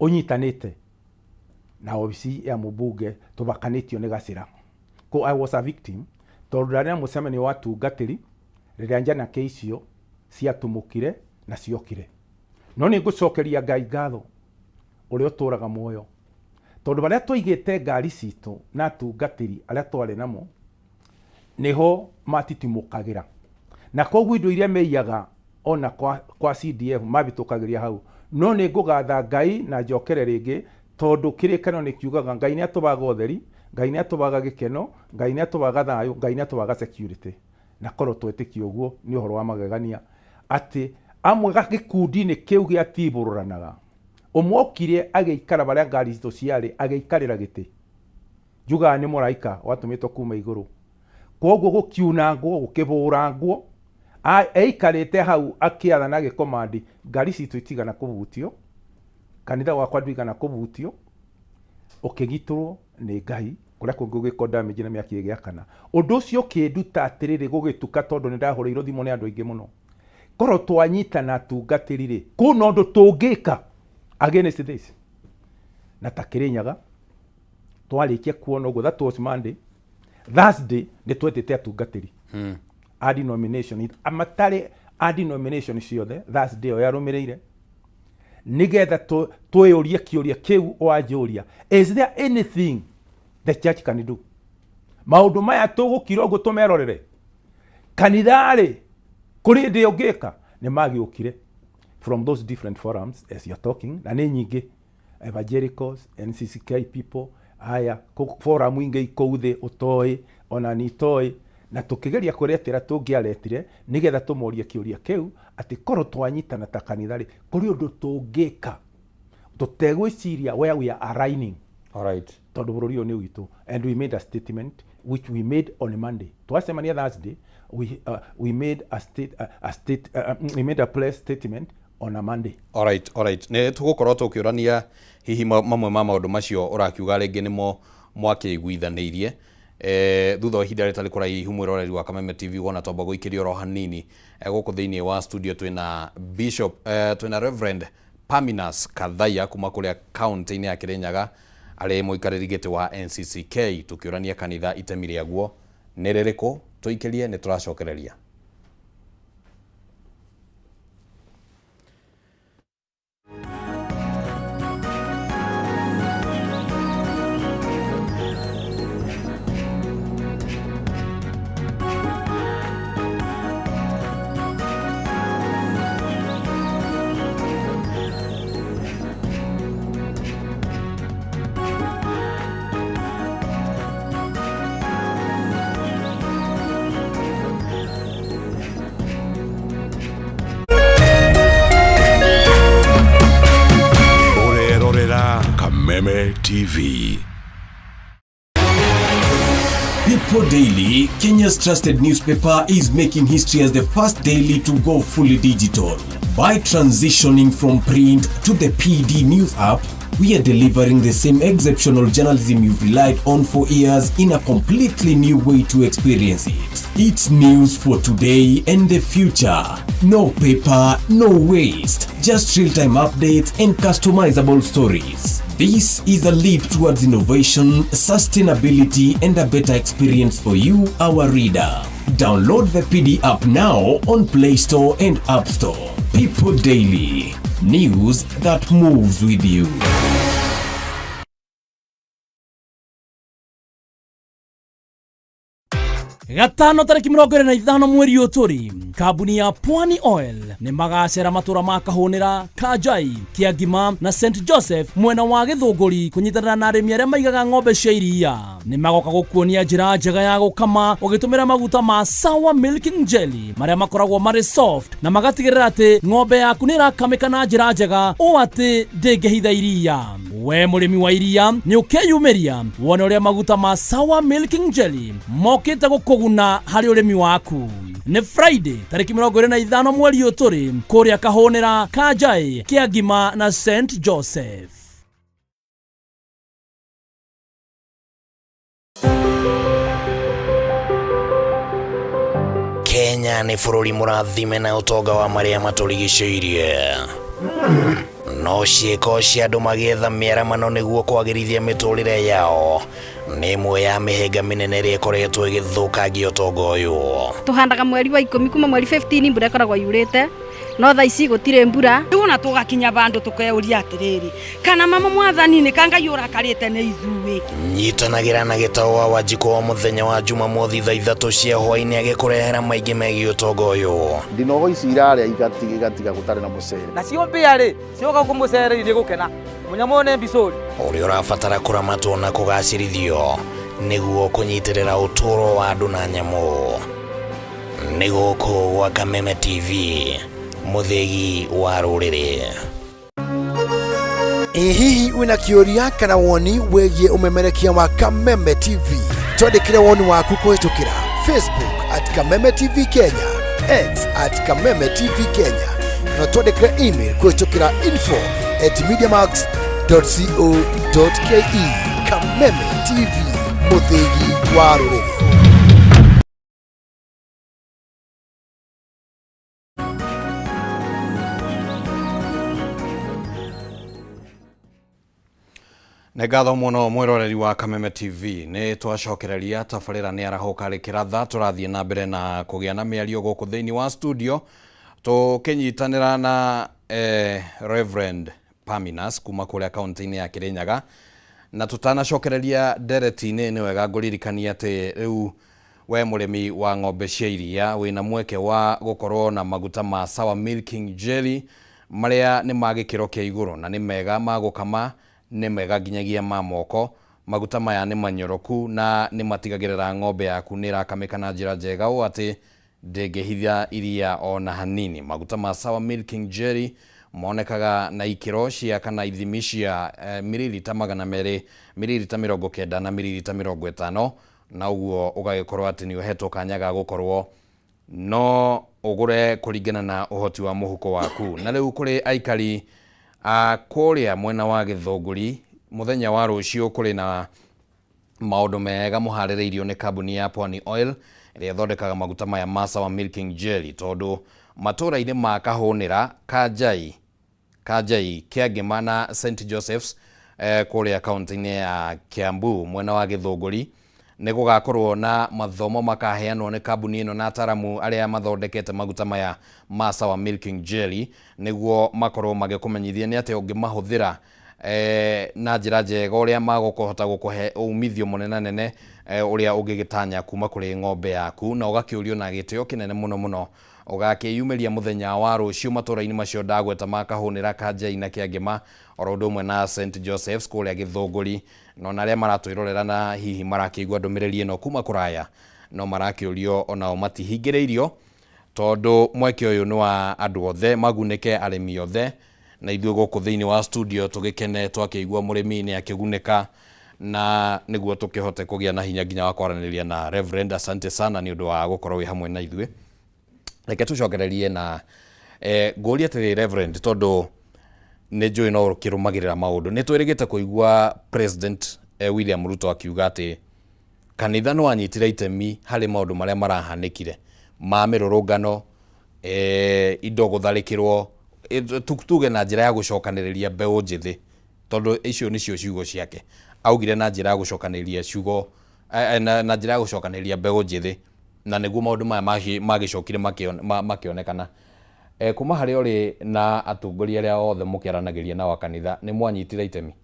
[SPEAKER 2] ũnyitanĩte na obici ya mũbunge tũbakanĩtio nĩ gacĩra. Ko I was a victim, tondũ ndarĩ na mũcemanio wa atungatĩri rĩrĩa njanake icio ciatumũkire na ciokire. No nĩ ngũcokeria Ngai ngatho ũrĩa ũtũraga muoyo, tondũ harĩa twaigĩte ngari citũ na atungatĩri arĩa twarĩ namo nĩho matitimũkagĩra, na koguo indo iria meiyaga ona kwa CDF mabĩtũkagĩria hau. No nĩ ngũgatha Ngai na njokere rĩngĩ, tondũ kĩrĩkanĩro nĩ kiugaga Ngai nĩ atũbaga ũtheri, Ngai nĩ atũbaga gĩkeno, Ngai nĩ atũbaga thayũ, Ngai nĩ atũbaga security. Na korwo twetĩkia ũguo nĩ ũhoro wa magegania atĩ amwe gĩkundi-inĩ kĩu gĩatibũrũranaga, ũmwe okire agĩikara barĩa ngari citũ ciarĩ, agĩikarĩra gĩtĩ. Njugaga nĩ mũraika watũmĩtwo kuma igũrũ. Koguo gũkiunangwo, gũkĩbũrangwo, eikarĩte hau akĩathana agĩkomandi, ngari citũ itigana kũbutio, kanitha wakwa ndũigana kũbutio, ũkĩgitĩrwo nĩ Ngai, kũrĩa kũngĩ gũgĩko damage na mĩaki ĩgĩakana. Ũndũ ũcio ũkĩnduta atĩrĩrĩ, gũgĩtuka, tondũ nĩ ndahũrĩirwo thimũ nĩ andũ aingĩ mũno. Korwo twanyitana atungatĩri rĩ, kwĩna ũndũ tũngĩka against this. Na ta Kĩrĩnyaga, twarĩkia kuona ũguo, that was Monday. Thursday nĩ twetĩte atungatĩri a denomination, matarĩ a denomination ciothe, Thursday ĩyo yarũmĩrĩire, nĩgetha twĩyũrie kĩũria kĩu wanjũria, is there anything the church can do? Maũndũ maya tũgũkira ũguo tũmerorere kanitha rĩ, kũrĩ ndĩ ũngĩka? Nĩ magĩũkire from those different forums as you're talking, na nĩ nyingĩ, evangelicals, NCCK people, aya forum ingĩ ikũu thĩ ũtoĩ ona ni itoĩ, Na tũkĩgeria kwĩretera tũngĩaretire nĩgetha tũmorie kĩũria kĩu atĩ korwo twanyitana ta kanitha rĩ, kũrĩ ũndũ tũngĩka tũtegwĩciria where we are aligning. Tondũ bũrũri ũyũ nĩ witũ. And we made a statement which we made on Monday. Twacemania Thursday, we made a state, a state, we made a press statement on a Monday.
[SPEAKER 1] Alright. Nĩ tũgũkorwo tũkĩũrania hihi mamwe ma maũndũ macio ũrakiuga rĩngĩ nĩmo mwakĩiguithanĩirie thutha wa ihinda rĩtarĩ kũraihu. Mwĩroreri wa Kameme TV, wona twamba gũikĩrio oro hanini gũkũ thĩinĩ wa studio twĩna Bishop, twĩna Reverend Paminas Kathaiya kuma kũrĩa kaunti-inĩ ya Kirinyaga, arĩ mũikarĩri gĩtĩ wa NCCK, tũkĩũrania kanitha itemi rĩaguo nĩ rĩrĩkũ. Tũikĩrie, nĩ tũracokereria.
[SPEAKER 3] Ũrerorera Kameme TV.
[SPEAKER 4] People Daily, Kenya's trusted newspaper, is making history as the first daily to go fully digital. By transitioning from print to the PD News app, we are delivering the same exceptional journalism you've relied on for years in a completely new way to experience it. It's news for today and the future. No paper, no waste, just real-time updates and customizable stories. This is a leap towards innovation, sustainability, and a better experience for you, our reader. Download the PD app now on Play Store and App Store. People Daily, news that moves with you.
[SPEAKER 5] Gatano tarĩki 25 mweri ũyũ tũrĩ, kambuni ya Pwani Oil nĩ magacera matũra ma Kahũnĩra, Kanjai, Kĩangima na St Joseph mwena wa Gĩthũngũri kũnyitanĩra na arĩmi arĩa maigaga ng'ombe cia iria. Nĩ magoka gũkuonia njĩra njega ya gũkama ũgĩtũmĩra maguta ma Sawa Milking Jelly marĩa makoragwo marĩ soft na magatigĩrĩra atĩ ng'ombe yaku nĩ ĩrakamĩka na njĩra njega ũũ atĩ ndĩngĩhitha iria. We mũrĩmi wa iria nĩ ũkeyumĩria wone ũrĩa maguta ma Sawa Milking Jelly mokĩte gũkũguna harĩ ũrĩmi waku. Nĩ Friday tarĩki 25 mweri ũyũ tũrĩ kũrĩa Kahũnĩra, Kanjai, Kĩangima na St Joseph.
[SPEAKER 6] Kenya nĩ bũrũri mũrathime na ũtonga wa marĩa matũrigicĩirie, no ciĩko cia andũ magĩetha mĩaramano nĩguo kwagĩrithia mĩtũrĩre yao nĩ ĩmwe ya mĩhĩnga mĩnene ĩrĩa ĩkoretwo ĩgĩthũkangia ũtonga ũyũ.
[SPEAKER 7] Tuhandaga mweri wa 10, kuma mweri 15 mbura ĩkoragwo yurĩte, no thaa ici gũtirĩ mbura.
[SPEAKER 8] Rĩu ona tũgakinya bandũ tũkeuria atĩrĩrĩ, kana mama mwathani nĩ ka Ngai ũrakarĩte nĩ ithuĩ?
[SPEAKER 6] Nyitanagĩra na Gĩtaũ wa Wanjikũ o mũthenya wa Jumamothi thaa 3 cia hwaĩ-inĩ agĩkũrehera maingĩ megiĩ ũtonga ũyũ.
[SPEAKER 9] Ndinogo ici irarĩa igatiga gũtarĩ na mũcere.
[SPEAKER 10] Nacio mbĩa rĩ cioka kũmũcere irĩ gũkena mũnyamũ ũyũ nĩ mbicũri.
[SPEAKER 6] Ũrĩa ũrabatara kũramatwo na kũgacĩrithio nĩguo kũnyitĩrĩra ũtũũro wa andũ na nyamũ. Nĩ gũkũ gwa Kameme TV, mũthĩgi wa rũrĩrĩ.
[SPEAKER 11] Ĩ hihi wĩna kĩũria kana woni wĩgiĩ ũmemerekia wa Kameme TV? Twandĩkĩre woni waku kũhĩtũkĩra Facebook @KamemeTV Kenya, X @KamemeTV Kenya, kana twandĩkĩre email kũhĩtũkĩra info@mediamax.co.ke. Kameme TV, mũthĩgi wa rũrĩrĩ.
[SPEAKER 1] Nĩ ngatho mũno mwĩroreri wa Kameme TV. Nĩ twacokereria tabarĩra nĩ arahũka rĩkĩratha. Tũrathiĩ na mbere na kũgĩa na mĩario gũkũ thĩinĩ wa studio tũkĩnyitanĩra na Reverend Paminas kuma kũrĩa kaunti-inĩ ya Kirinyaga. Na tũtanacokereria ndereti-inĩ, nĩ wega ngũririkania atĩ rĩu we mũrĩmi wa ng'ombe cia iria wĩna mweke wa gũkorwo na maguta ma Sawa Milking Jelly marĩa nĩ ma gĩkĩro kĩa igũrũ na nĩ mega ma gũkama, nĩ mega nginyagia ma moko. Maguta maya nĩ manyoroku na nĩ matigagĩrĩra ng'ombe yaku nĩ ĩrakamĩka na njĩra njega ũũ atĩ ndĩngĩhitha iria o na hanini. Maguta ma Sawa Milking Jelly monekaga na ikĩro cia kana ithimi cia miririta 200, miririta 90 na miririta 50, na ũguo ũgagĩkorwo atĩ nĩ ũhetwo kanya ga gũkorwo no ũgũre kũringana na ũhoti wa mũhuko waku. Na rĩu kũrĩ aikari a kũrĩa mwena wa Gĩthũngũri, mũthenya wa rũciũ kũrĩ na maũndũ mega mũharĩrĩirio nĩ kambuni ya Pwani Oil ĩrĩa ĩthondekaga maguta maya ma Sawa Milking Jelly, tondũ matũũra-inĩ ma Kahũnĩra, Kanjai, Kanjai, Kĩangĩma na St Joseph's kũrĩa kaũntĩ-inĩ ya Kiambu mwena wa Gĩthũngũri nĩ gũgakorwo na mathomo makaheanwo nĩ kambuni ĩno na ataramu arĩa mathondekete maguta maya ma Sawa Milking Jelly nĩguo makorwo magĩkũmenyithia nĩ atĩa ũngĩmahũthĩra na njĩra njega ũrĩa magũkũhota gũkũhe umithio mũnenanene ũrĩa ũngĩgĩtanya kuma kũrĩ ng'ombe yaku, na ũgakĩũrio na gĩtĩo kĩnene mũno mũno ũgakĩyumĩria mũthenya wa rũciũ matũũra-inĩ macio ndagweta ma Kahũnĩra, Kanjai na Kĩangĩma, oro ũndũ ũmwe na St Joseph's kũrĩa Gĩthũngũri. Na ona arĩa maratwĩrorera na hihi marakĩigua ndũmĩrĩri ĩno kuma kũraya no marakĩũrio onao matihingĩrĩirio, tondũ mweke ũyũ nĩ wa andũ othe, magunĩke arĩmi othe, na ithuĩ gũkũ thĩinĩ wa studio tũgĩkene twakĩigua mũrĩmi nĩ akĩgunĩka, na nĩguo tũkĩhote kũgĩa na hinya nginya wa kwaranĩria na Reverend. Asante sana nĩ ũndũ wa gũkorwo wĩ hamwe na ithuĩ. Reke tũcokererie na ngũrie atĩrĩ Reverend, tondũ nĩ njũĩ no ũkĩrũmagĩrĩra maũndũ. Nĩ twĩrĩgĩte kũigua President William Ruto akiuga atĩ kanitha nĩ wanyitire itemi harĩ maũndũ marĩa marahanĩkire ma mĩrũrũngano, indo gũtharĩkĩrwo, tuge na njĩra ya gũcokanĩrĩria mbeũ njĩthĩ, tondũ icio nĩcio ciugo ciake. Augire na njĩra ya gũcokanĩrĩria ciugo, na njĩra ya gũcokanĩrĩria mbeũ njĩthĩ, na nĩguo maũndũ maya magĩcokire makĩonekana. Kuma harĩa ũrĩ na atongoria arĩa othe mũkĩaranagĩria nao a kanitha, nĩ mwanyitire itemi?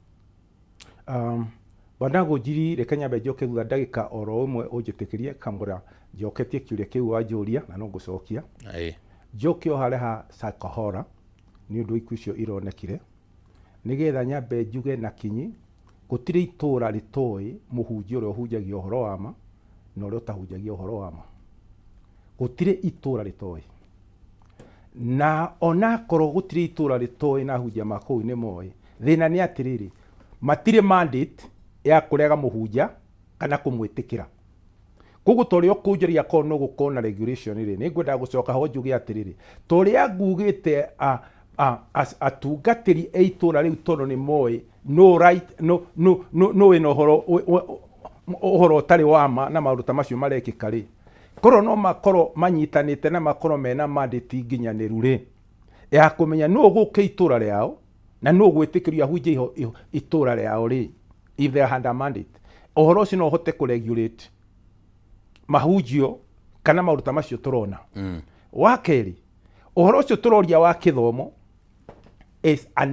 [SPEAKER 2] Bwana Ngũnjiri, reke nyambe njoke thutha ndagĩka oro ĩmwe ũnjĩtĩkĩrie kamũra njoketie kĩũria kĩu wanjũria na no ngũcokia. Njoke o harĩa ha Shakahola nĩ ũndũ ikuũ icio ironekire, nĩgetha nyambe njuge na kinyi gũtirĩ itũũra rĩtoĩ mũhunjia ũrĩa ũhunjagia ũhoro wa ma na ũrĩa ũtahunjagia ũhoro wa ma. Gũtirĩ itũũra rĩtoĩ. Na onakorwo gũtirĩ itũũra rĩtoĩ na ahunjia ma kũu nĩ moĩ, thĩna nĩ atĩrĩrĩ, matirĩ mandate ya kũrega mũhunjia kana kũmwĩtĩkĩra. Koguo ta ũrĩa ũkũnjũria akorwo no gũkorwo na regulation rĩ, nĩ ngwendaga gũcoka ho njuge atĩrĩrĩ, ta ũrĩa ngugĩte atungatĩri a itũũra rĩu tondũ nĩ moĩ no right, no, no, no, no wĩna ũhoro, ũhoro ũtarĩ wa ma na maũndũ ta macio marekĩka rĩ, korwo no makorwo manyitanĩte na makorwo mena mandate nginyanĩru rĩ, ya kũmenya nũ ũgũka itũũra rĩao na nũ ũgwĩtĩkĩrio ahunjie itũũra rĩao rĩ, if they had a mandate, ũhoro ũcio no ũhote kũ-regulate mahunjio kana maũndũ ta macio tũrona. Wa kerĩ, ũhoro ũcio tũroria wa kĩthomo is a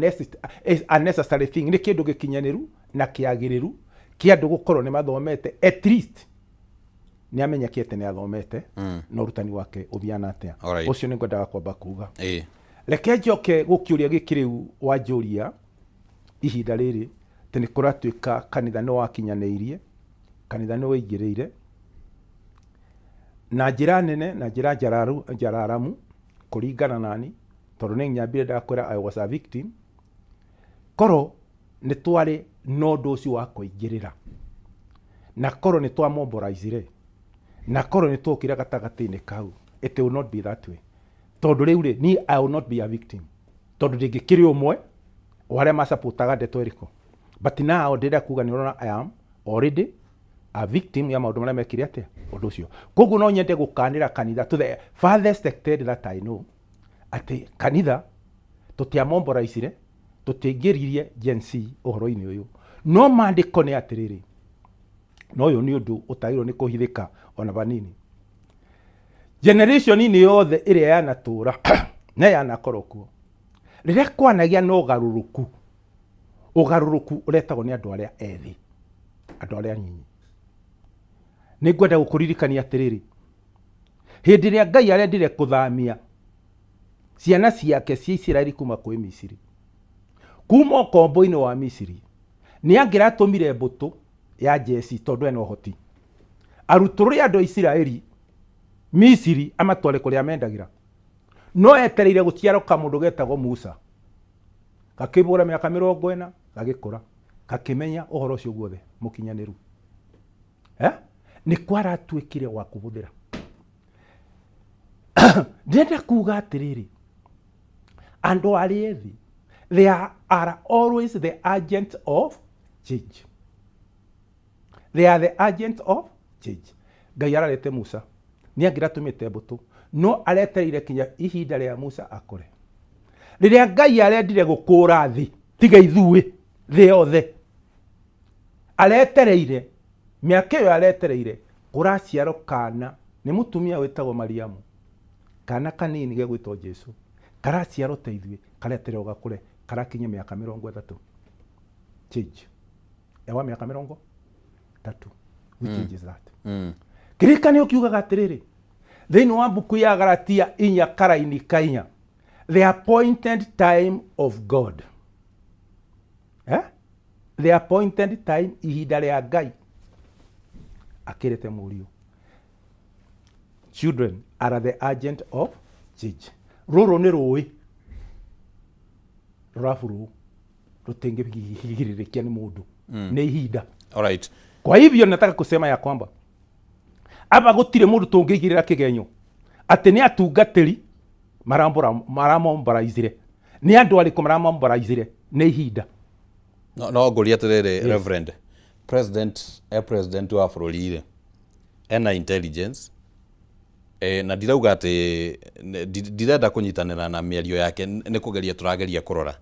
[SPEAKER 2] is a necessary thing, nĩ kĩndũ gĩkinyanĩru na kĩagĩrĩru kĩa andũ gũkorwo nĩ mathomete, at least nĩ amenyekete nĩ athomete na ũrutani wake ũthiana atĩa. Ũcio nĩ ngwendaga kwamba kuga. Reke njoke gũkĩũria gĩkĩ rĩu wanjũria ihinda rĩrĩ, atĩ nĩ kũratuĩka kanitha nĩ wakinyanĩirie, kanitha nĩ waingĩrĩire na njĩra nene na njĩra njararamu kũringana nani, tondũ nĩ nyambire ndakwĩra I was a victim. Korwo nĩ twarĩ na ũndũ ũcio wa kũingĩrĩra, na korwo nĩ twamobilizire, na korwo nĩ twokire gatagatĩ-inĩ kau, it will not be that way. Tondũ rĩu rĩ, niĩ I will not be a victim, tondũ ndingĩkĩrĩ ũmwe wa arĩa macapotaga ndeto ĩrĩkũ. But now ndĩrenda kuga nĩ ũrona I am already a victim ya maũndũ marĩa mekire atĩa ũndũ ũcio. Koguo no nyende gũkanĩra kanitha to the farthest extent that I know, atĩ kanitha tũtiamobilizire, tũtiaingĩririe Gen Z ũhoro-inĩ ũyũ. No maandĩko nĩ atĩrĩrĩ, na ũyũ nĩ ũndũ ũtagĩrĩirwo nĩ kũhithĩka ona vanini. Generation-inĩ yothe ĩrĩa yanatũra na yanakorwo kuo, rĩrĩa kwanagĩa na ũgarũrũku, ũgarũrũku ũretagwo nĩ andũ arĩa ethĩ, andũ arĩa anyinyi. Nĩ ngwenda gũkũririkania atĩrĩrĩ, hĩndĩ ĩrĩa Ngai arendire kũthamia ciana ciake cia Isiraeli kuma kwĩ Misiri, kuma ũkombo-inĩ wa Misiri, nĩ angĩratũmire mbũtũ Ya jeci tondũ ena ũhoti arutũrũre andũ a Isiraeli Misiri amatware kũrĩa mendagĩra, no etereire gũciarwo kamũndũ getagwo Musa, gakĩbũra mĩaka 40, gagĩkũra, gakĩmenya ũhoro ũcio guothe mũkinyanĩru, eh? Nĩ kwaratuĩkire wa kũhũthĩra. Ndĩrenda kuga atĩrĩrĩ, andũ arĩa ethĩ, they are always the agent of change. They are the agent of change. Ngai ararete Musa, nĩ angĩratũmĩte mbũtũ, no aretereire kinya ihinda rĩa Musa akũre. Rĩrĩa Ngai arendire gũkũra thĩ, tiga ithuĩ, thĩ yothe, aretereire mĩaka ĩyo, aretereire kũraciarwo kana nĩ mũtumia wĩtagwo Mariamu, kana kanini gegwĩtwo Jesu, karaciarwo ta ithuĩ, karetererwo gakũre, karakinyia mĩaka 30. Change ewa mĩaka 30, which age is that? Kĩrĩkanĩro kiugaga atĩrĩrĩ thĩinĩ wa mbuku ya Galatia 4:4, the appointed time of God, eh? The appointed time, ihinda rĩa Ngai, akĩrĩte mũriũ. Children are the agent of change. Rũrũ nĩ rũĩ rũraburũ, rũtingĩgirĩrĩkia nĩ mũndũ, nĩ ihinda.
[SPEAKER 1] Alright.
[SPEAKER 2] Kwa hivyo nataka kusema ya kwamba aba gũtirĩ mũndũ tũngĩigĩrĩra kĩgenyo atĩ nĩ atungatĩri maramomboraizire, nĩ andũ arĩkũ maramomboraizire, nĩ ihinda.
[SPEAKER 1] No ngũria atĩrĩrĩ, Reverend, president e president wa bũrũri rĩ, ena intelligence, na ndirauga atĩ ndirenda kũnyitanĩra na mĩario yake, nĩ kũgeria tũrageria kũrora.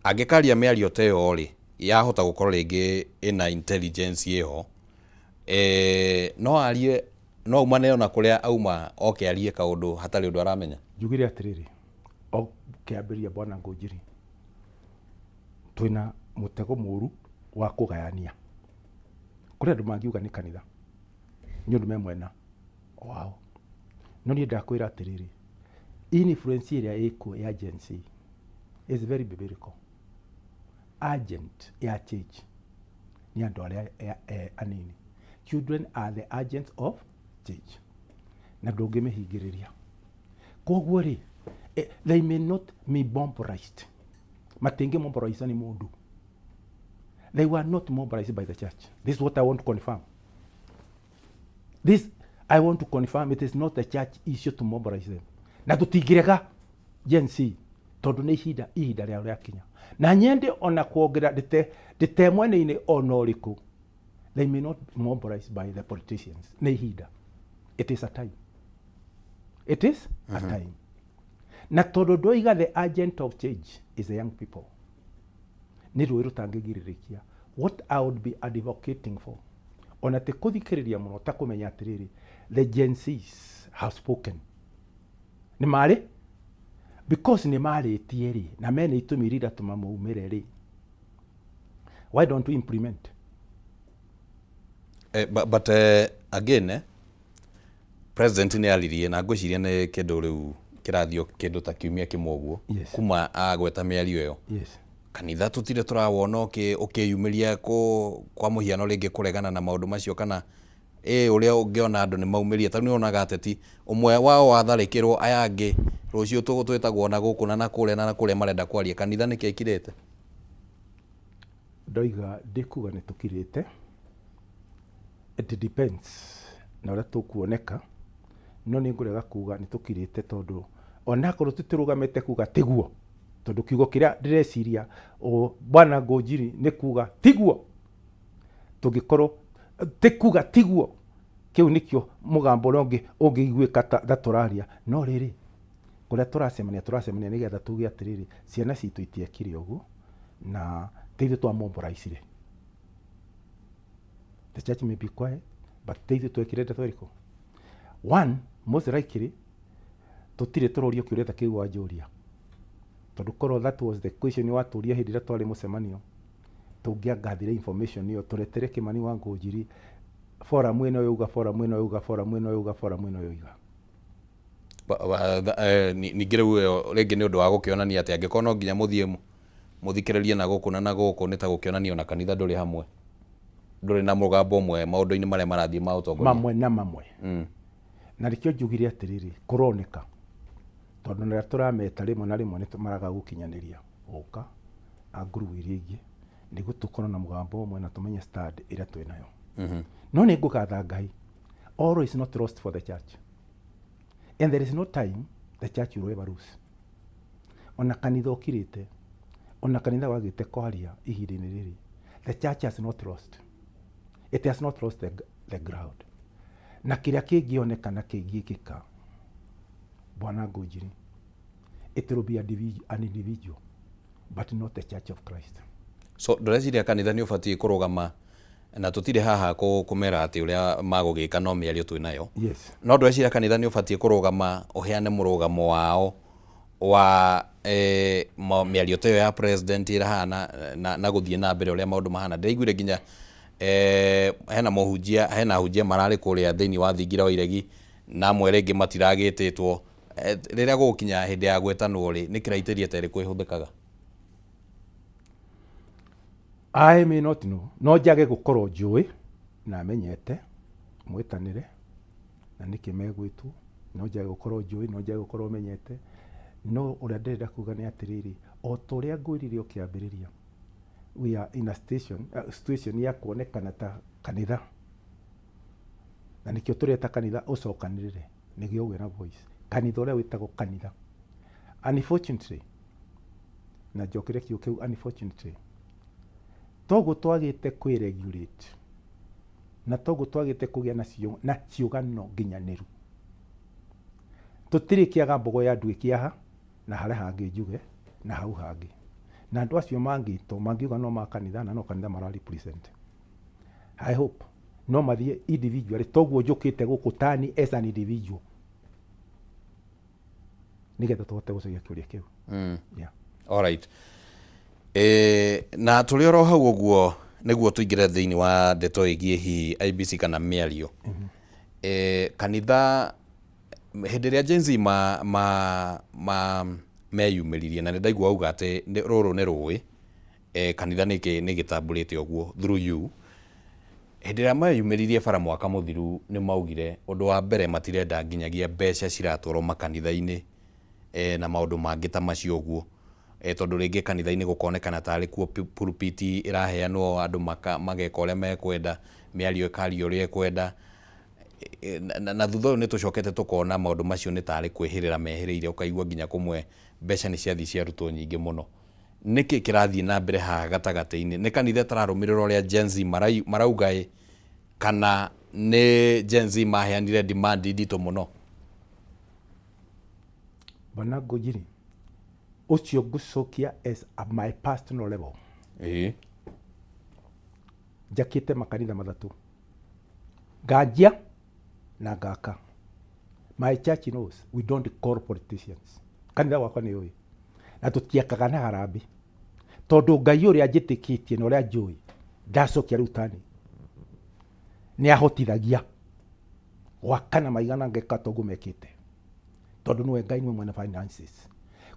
[SPEAKER 1] Angĩkaria mĩario ta ĩyo rĩ, yahota gũkorwo rĩngĩ ĩna intelligence ĩho, no arie, no aumane ona kũrĩa auma, oke arie kaũndũ hatarĩ ũndũ aramenya.
[SPEAKER 2] Njugire atĩrĩrĩ, o kĩambĩrĩria, bwana Ngũnjiri, twĩna mũtego mũru wa kũgayania. Kũrĩ andũ mangiuga nĩ kanitha nĩ ũndũ me mwena wao, no niĩ ndakwĩra atĩrĩrĩ, influence ĩrĩa ĩkuo ya Gen Z is very biblical. Agent ya change nĩ andũ arĩa anini. Children are the agents of change, na ndũngĩmĩhingĩrĩria. Koguo rĩ, they may not be mobilized, matingĩ mobilize nĩ mũndũ. They were not mobilized by the church. This is what I want to confirm. This I want to confirm. It is not the church issue to mobilize them, na tũtingĩrega Gen Z tondũ nĩ ihinda rĩao rĩakinya. Na nyende ona kuongerera, ndĩte mwena-inĩ ona ũrĩkũ, they may not be mobilized by the politicians. Nĩ ihinda, it is a time, it is a time. Na tondũ ndoiga the agent of change is the young people, nĩ rũĩ rũtangĩgirĩrĩkia. What I would be advocating for, ona ti kũthikĩrĩria mũno, ta kũmenya atĩrĩrĩ, the Gen Zs have spoken. Nĩ marĩ, because nĩ marĩtie rĩ, na mena itũmi iria iratũma maumĩre rĩ, why don't we implement?
[SPEAKER 1] But again, president nĩ aririe, na ngwĩciria nĩ kĩndũ rĩu kĩrathiĩ kĩndũ ta kiumia kĩmwe ũguo kuma agweta mĩario ĩyo. Kanitha tũtirĩ tũrawona ũkĩyumĩria kwa mũhiano rĩngĩ kũregana na maũndũ macio, kana ĩ ũrĩa ũngĩona andũ nĩ maumĩria, tondũ nĩ onaga ateti ũmwe wao watharĩkĩrwo, aya angĩ rũciũ twĩtagwo na gũkũ na nakũrĩa na nakũrĩa marenda kwaria. Kanitha nĩkĩ ĩkirĩte?
[SPEAKER 2] Ndoiga ndĩkuga nĩ tũkirĩte, it depends na ũrĩa tũkuoneka, no nĩ ngũrega kuga nĩ tũkirĩte, tondũ onakorwo tũtirũgamĩte kuga tiguo, tondũ kiugo kĩrĩa ndĩreciria o bwana Ngũnjiri nĩ kuga tiguo, tũngĩkorwo ti kuga tiguo, kĩu nĩkĩo mũgambo ũrĩa ũngĩ ũngĩiguĩka ta tũraria. No rĩrĩ, kũrĩa tũracemania nĩgetha tuge atĩrĩrĩ, ciana citũ itiekire ũguo, na ti ithuĩ twamoboraicire. The church may be quiet, but ti ithuĩ twekire ndeto ĩrĩkũ. One, most likely tũtirĩ tũrorio kĩũria ta kĩu wanjũria, tondũ korwo that was the question watũria hĩndĩ ĩrĩa twarĩ mũcemanio, tũngĩangathire information ĩyo tũretere Kĩmani wa Ngũnjiri, forum ĩno yauga, forum ĩno yauga, forum ĩno yauga, forum ĩno yoiga.
[SPEAKER 1] Ningĩ rĩu ĩyo rĩngĩ nĩ ũndũ wa gũkĩonania atĩ angĩkorwo no nginya mũthiĩ mũthikĩrĩrie na gũkũ na gũkũ, nĩ ta gũkĩonania ona kanitha ndũrĩ hamwe. Ndũrĩ na mũgambo ũmwe maũndũ-inĩ marĩa marathiĩ ma ũtongoria.
[SPEAKER 2] Mamwe na mamwe. Na nĩkĩo njugire atĩrĩrĩ, kũroneka tondũ na rĩrĩa tũrameta rĩmwe na rĩmwe nĩ maraga gũkinyanĩria gũka a ngurubu iria ingĩ nĩguo tũkorwo na mũgambo ũmwe na tũmenye stand ĩrĩa twĩ nayo. No nĩ ngũgatha Ngai, all is not lost for the church and there is no time the church will ever lose. Ona kanitha ũkirĩte, ona kanitha wagĩte kwaria ihinda-inĩ rĩrĩ, the church has not lost, it has not lost the ground. Na kĩrĩa kĩngĩoneka na kĩngĩkĩka, Bwana Ngũnjiri, it will be an individual but not the church of Christ.
[SPEAKER 1] So ndũreciria kanitha nĩ ũbatiĩ kũrũgama, na tũtirĩ haha kũmera atĩ ũrĩa magũgĩka, no mĩario twĩ nayo.
[SPEAKER 2] Yes.
[SPEAKER 1] No ndũreciria kanitha nĩ ũbatiĩ kũrũgama ũheane mũrũgamo wao wa mĩario ta ĩyo ya president ĩrahana na gũthiĩ na mbere ũrĩa maũndũ mahana? Ndĩraiguire nginya hena mũhunjia, hena ahunjia mararĩ kũrĩa thĩinĩ wa thingira wa iregi, na amwe rĩngĩ matiragĩtĩtwo. Rĩrĩa gũgũkinya hĩndĩ ya gwĩtanwo rĩ, nĩ criteria ta ĩrĩkũ ĩhũthĩkaga?
[SPEAKER 2] I may not know, no njage gũkorwo njũĩ na menyete mwĩtanĩre na nĩkĩ megwĩtwo, no njage gũkorwo njũĩ, no njage gũkorwo menyete, no ũrĩa ndĩrenda kuga nĩ atĩrĩrĩ, o ta ũrĩa ngwĩrire ũkĩambĩrĩria, we are in a situation ya kuonekana ta kanitha, na nĩkĩo tũreta kanitha ũcokanĩrĩre nĩguo ũgĩe na voice, kanitha ũrĩa wĩtagwo kanitha. Unfortunately, na njokere kiugo kĩu unfortunately, toguo twagĩte kwĩ regulate na toguo twagĩte kũgĩa na ciũgano nginyanĩru, tũtirĩ kĩaga mbogo ya nduĩ kĩaha na harĩa hangĩ njuge na hau hangĩ, na andũ acio mangĩtwo mangiuga no ma kanitha na no kanitha mara represent. I hope no mathiĩ individually toguo njũkĩte gũkũ tani as an individual nĩgetha tũhote gũcokia kĩũria kĩu. Yeah.
[SPEAKER 1] Alright. Na tũrĩ oro hau ũguo, nĩguo tũingĩre thĩinĩ wa ndeto ĩgiĩ hihi IEBC kana mĩario. Kanitha hĩndĩ ĩrĩa Gen Z ma meyumĩririe, na nĩ ndaigua auga atĩ rũrũ nĩ rũĩ, kanitha nĩ gĩtambũrĩte ũguo through you. Hĩndĩ ĩrĩa meyumĩririe bara mwaka mũthiru, nĩ maugire ũndũ wa mbere matirenda nginyagia mbeca ciratwarwo makanitha-inĩ na maũndũ mangĩ ta macio ũguo, tondũ rĩngĩ kanitha-inĩ gũkonekana tarĩ kuo pulpit ĩraheanwo, andũ mageka ũrĩa mekwenda, mĩario ĩkario ũrĩa ĩkwenda. Na thutha ũyũ nĩ tũcokete tũkona maũndũ macio nĩ tarĩ kwĩhĩrĩra mehĩrĩire, ũkaigua nginya kũmwe mbeca nĩ ciathiĩ ciarutwo nyingĩ mũno. Nĩkĩ kĩrathiĩ na mbere haha gatagatĩ-inĩ? Nĩ kanitha ĩtararũmĩrĩra ũrĩa Gen Z marauga ĩ, kana nĩ Gen Z maheanire demand nditũ mũno?
[SPEAKER 2] Bwana Ngũnjiri, ũcio ngũcokia as a my personal level. Njakĩte makanitha 3, nganjia na ngaka. My church knows we don't call politicians. Kanitha wakwa nĩ ũĩ na tũtiakaga na harambĩ, tondũ Ngai ũrĩa njĩtĩkĩtie na ũrĩa njũĩ ndacokia rĩu tani nĩ ahotithagia gwakana maigana ngeka toguo mekĩte, tondũ nĩwe Ngai, nĩwe mwene finances.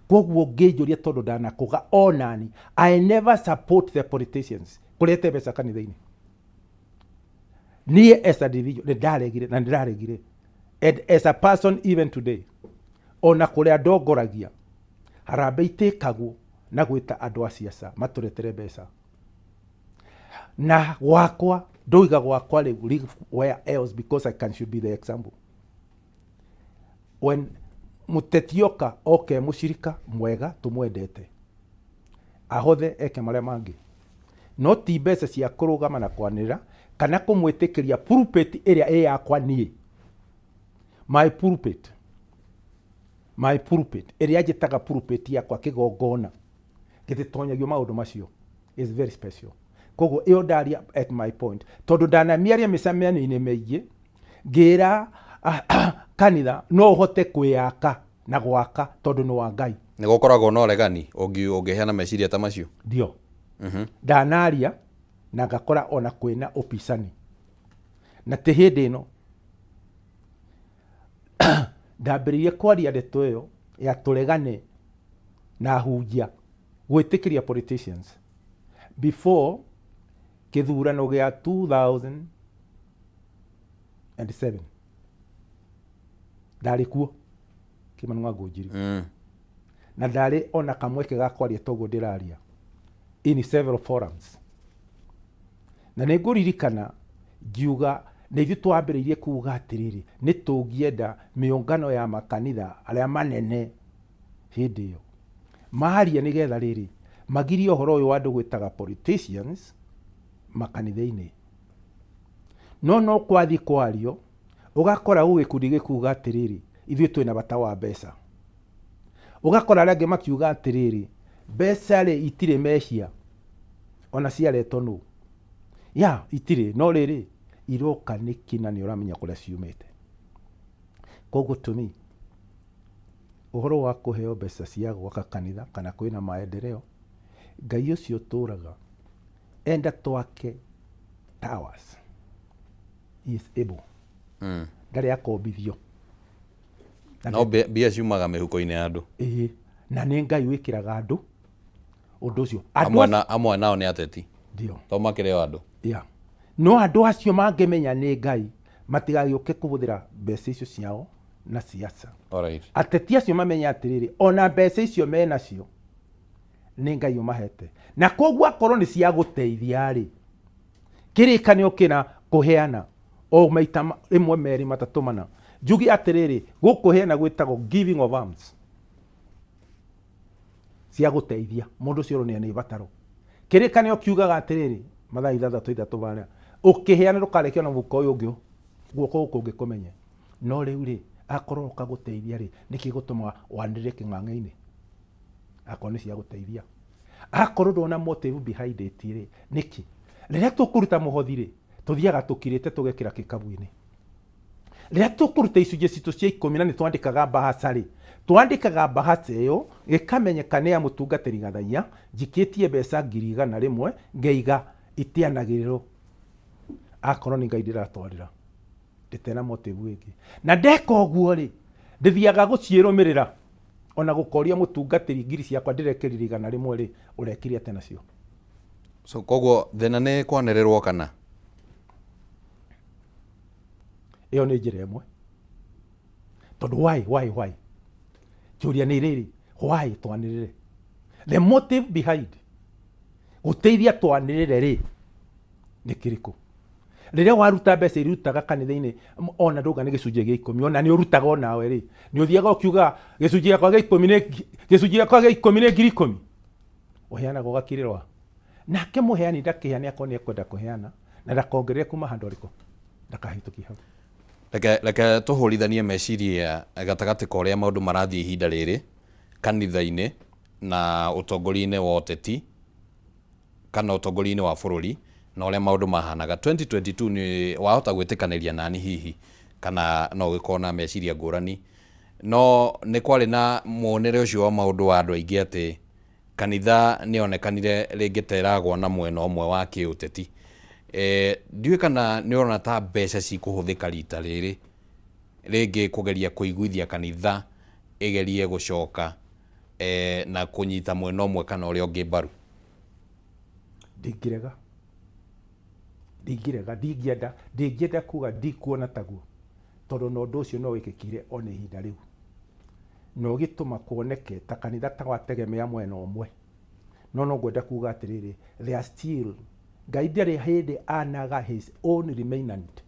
[SPEAKER 2] Koguo ngĩnjũria, tondũ ndanakũga onani, I never support the politicians kũrete mbeca kanitha-inĩ. Niĩ as a individual nĩ ndaregire na nĩ ndaregire, and as a person even today, ona kũrĩa ndongoragia, harambee itĩkagwo na gwĩta andũ a ciaca matũretere mbeca. Na gwakwa ndoiga gwakwa rĩu, leave where else, because I can should be the example. When mũteti oka, oke mũcirika mwega tũmwendete, ahothe eke marĩa mangĩ, no ti mbeca cia kũrũgama na kwanĩrĩra kana kũmwĩtĩkĩria pulpit ĩrĩa ĩ yakwa niĩ, my pulpit, my pulpit ĩrĩa njĩtaga pulpit yakwa kĩgongona, gĩtitonyagio maũndũ macio, is very special. Koguo ĩyo ndaria at my point, tondũ ndanamiaria mĩcemanio-inĩ mĩingĩ ngĩra kanitha no ũhote kwĩyaka na gwaka tondũ nĩ wa Ngai.
[SPEAKER 1] Nĩ gũkoragwo na ũregani ũngĩheana meciria ta macio?
[SPEAKER 2] Ndio, ndanaria na ngakora ona kwĩna ũpicani, na ti hĩndĩ ĩno ndambĩrĩirie kwaria ndeto ĩyo ya tũregane na hunjia gwĩtĩkĩria politicians before. Kĩthurano gĩa 2007 ndarĩ kuo Kĩmani wa Ngũnjiri, na ndarĩ ona kamweke ga kwaria toguo ndĩraria in several forums, na nĩ ngũririkana ngiuga nĩ ithuĩ twambĩrĩirie kuga atĩrĩrĩ, nĩ tũngĩenda mĩũngano ya makanitha arĩa manene hĩndĩ ĩyo maria nĩgetha rĩrĩ magirie ũhoro ũyũ wa andũ gwĩtaga politicians makanitha-inĩ. No no kwathiĩ kwario ũgakora gũgĩkundi gĩkuga atĩrĩrĩ, ithuĩ twĩna bata wa mbeca. Ũgakora arĩa angĩ makiuga atĩrĩrĩ, mbeca rĩ itirĩ mehia ona ciaretwo nũ ya itirĩ, no rĩrĩ iroka nĩkĩ na nĩ ũramenya kũrĩa ciumĩte. Koguo to me, ũhoro wa kũheo mbeca cia gwaka kanitha kana kwĩna maendeleo, Ngai ũcio ũtũraga enda twake towers, he is able. Ndarĩ akombithio.
[SPEAKER 1] No mbia ciumaga mĩhuko-inĩ ya andũ.
[SPEAKER 2] Ĩĩ, na nĩ Ngai wĩkĩraga andũ ũndũ ũcio. Andũ
[SPEAKER 1] Amwe amwe nao nĩ ateti.
[SPEAKER 2] Ndio.
[SPEAKER 1] To makĩrĩ o andũ.
[SPEAKER 2] Yeah. No andũ acio mangĩmenya nĩ Ngai, matigagĩũke kũhũthĩra mbeca icio ciao na siasa. Ateti acio mamenye atĩrĩrĩ, ona mbeca icio menacio nĩ Ngai ũmahete, na koguo akorwo nĩ cia gũteithia rĩ, kĩrĩkanĩro kĩna kũheana o maita rĩmwe merĩ matatũ mana. Njuge atĩrĩrĩ, gũkũheana gwĩtagwo giving of alms cia gũteithia mũndũ ũcio ũronio nĩ bataro. Kĩrĩkanĩro kiugaga atĩrĩrĩ, Mathayo ithathatũ ithatũ barĩa, ũkĩheana ndũkareke ona mũhuko ũyũ ũngĩ guoko gũkũ ũngĩ kũmenye. No rĩu rĩ, akorwo oka gũteithia rĩ, nĩkĩ gũtũma wanĩrĩre kĩng'ang'a-inĩ? Akorwo nĩ cia gũteithia. Akorwo ndũrona motive behind it rĩ, nĩkĩ? Rĩrĩa tũkũruta mũhothi rĩ, tũthiaga tũkirĩte tũgekĩra kĩkabu-inĩ. Rĩrĩa tũkũruta icunjĩ citũ cia ikũmi na nĩ twandĩkaga mbahaca rĩ, twandĩkaga mbahaca ĩyo ĩkamenyeka nĩ ya mũtungatĩri Gathaiya, njikĩtie mbeca 100,000 ngeiga itianagĩrĩrwo. Akorwo nĩ Ngai ndĩratwarĩra, ndĩtena motive ĩngĩ. Na ndeka ũguo rĩ, ndĩthiaga gũciĩrũmĩrĩra ona gũkoria mũtungatĩri ngiri ciakwa ndĩrekĩrire 100 rĩ, ũrekire atĩa nacio?
[SPEAKER 1] So koguo thĩna nĩ kwanĩrĩrwo kana?
[SPEAKER 2] Ĩyo nĩ njĩra ĩmwe. Tondũ why, why, why? Kĩũria nĩ rĩrĩ, why twanĩrĩre? The motive behind gũteithia twanĩrĩre rĩ nĩ kĩrĩkũ? Rĩrĩa waruta mbeca iria ũrutaga kanitha-inĩ, ona ndauga nĩ gĩcunjĩ gĩa ikũmi, ona nĩ ũrutaga onawe rĩ, nĩ ũthiaga ũkiugaga gĩcunjĩ gĩakwa gĩa ikũmi nĩ gĩcunjĩ gĩakwa gĩa ikũmi nĩ 10,000. Ũheanaga ũgakirĩrwo. Nake mũheani ndakĩheane akorwo nĩ ekwenda kũheana, na ndakongerere kuma handũ arĩkũ, ndakahĩtũkie hau.
[SPEAKER 1] Reke, reke tũhũrithanie meciria gatagatĩ ka ũrĩa maũndũ marathiĩ ihinda rĩrĩ kanitha-inĩ na ũtongoria-inĩ wa ũteti kana ũtongoria-inĩ wa bũrũri na ũrĩa maũndũ mahanaga. 2022 nĩ wahota gwĩtĩkanĩria nani hihi kana no ũgĩkorwo na meciria ngũrani, no nĩ kwarĩ na muonere ũcio wa maũndũ wa andũ aingĩ atĩ kanitha nĩ yonekanire rĩngĩ ta ĩragwa na mwena ũmwe wa kĩũteti. E, ndiũĩ kana nĩ ũrona ta mbeca cikũhũthĩka rita rĩrĩ rĩngĩ kũgeria kũiguithia kanitha ĩgerie gũcoka e, na kũnyita mwena ũmwe kana ũrĩa ũngĩ mbaru.
[SPEAKER 2] Ndingĩrega, ndingĩrega, ndingĩenda, ndingĩenda kuga ndikuona taguo, tondũ na ũndũ ũcio no wĩkĩkire ona ihinda rĩu. Na ũgĩtũma kuoneke ta kanitha ta wategemea mwena ũmwe. No no ngwenda kuga atĩrĩrĩ, they are still, Ngai ndarĩ hĩndĩ anaga his own remnant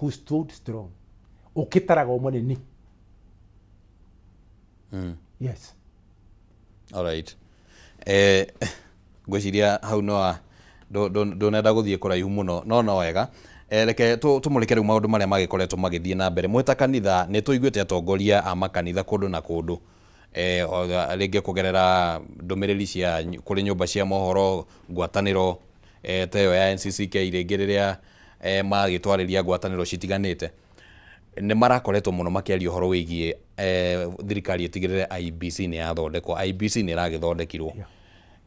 [SPEAKER 2] who stood strong. Ũkĩtaraga ũmwe nĩ ni. Yes.
[SPEAKER 1] Alright. Eh, ngwĩciria hau no ndũnenda gũthiĩ kũraihu mũno no no wega. Eh, reke tũmũrĩke rĩu maũndũ marĩa magĩkoretwo magĩthiĩ na mbere mwĩ ta kanitha. Nĩ tũiguĩte atongoria a makanitha kũndũ na kũndũ, eh, rĩngĩ kũgerera ndũmĩrĩri cia kũrĩ nyũmba cia mohoro, ngwatanĩro eh, ta ĩyo ya NCCK, rĩngĩ rĩrĩa eh, magĩtwarĩria ngwatanĩro citiganĩte, nĩ marakoretwo mũno makĩaria ũhoro wĩgiĩ eh, thirikari ĩtigĩrĩre IEBC nĩ yathondekwo. IEBC nĩ ĩragĩthondekirwo,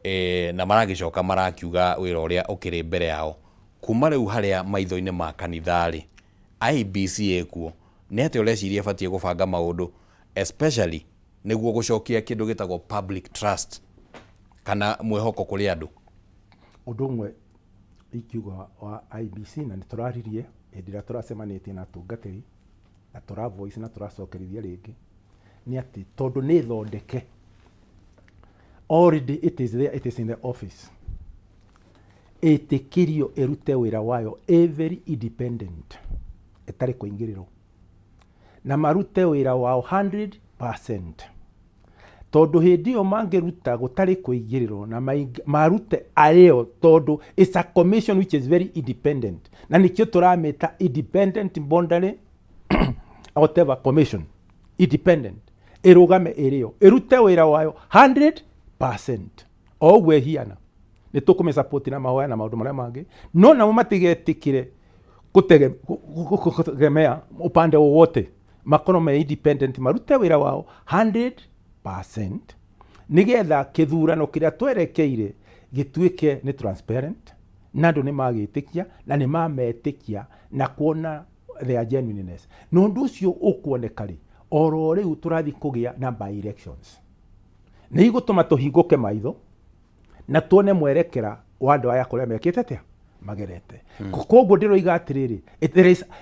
[SPEAKER 1] eh, na maragĩcoka marakiuga wĩra ũrĩa ũkĩrĩ mbere yao kuma rĩu harĩa maitho-inĩ ma kanitha rĩ, IEBC ĩkuo nĩ atĩa ũreciria ĩbatiĩ gũbanga maũndũ, especially nĩguo gũcokia kĩndũ gĩtagwo public trust kana mwĩhoko kũrĩ andũ?
[SPEAKER 2] Ũndũ ũmwe Ingiuga wa IEBC na nĩ tũraririe hĩndĩ ĩrĩa tũracemanĩtie na atungatĩri na tũra voice na tũracokerithia rĩngĩ nĩ atĩ tondũ nĩ thondeke already it is there, it is in the office ĩtĩkĩrio ĩrute wĩra wayo ĩ very independent ĩtarĩ kũingĩrĩrwo na marute wĩra wao 100% tondũ hĩndĩ ĩyo mangĩruta gũtarĩ kũingĩrĩrwo na marute arĩo tondũ it's a commission which is very independent na nĩkĩo tũramĩta independent boundary whatever commission independent ĩrũgame ĩrĩo ĩrute wĩra wayo 100% o ũguo ĩhiana nĩ tũkũmĩsupport na mahoya na maũndũ marĩa mangĩ no namo matigetĩkĩre kutegemea upande wowote makorwo me independent marute wĩra wao 100% nĩgetha kĩthurano kĩrĩa twerekeire gĩtuĩke nĩ transparent na andũ nĩ magĩtĩkia na nĩ mametĩkia na kuona their genuineness na ũndũ ũcio ũkuoneka rĩ oro rĩu tũrathiĩ kũgĩa na by elections nĩ igũtũma tũhingũke maitho na tuone mwerekera wa andũ aya kũrĩa mekĩte atĩa magerete. Koguo ndĩroiga atĩrĩrĩ,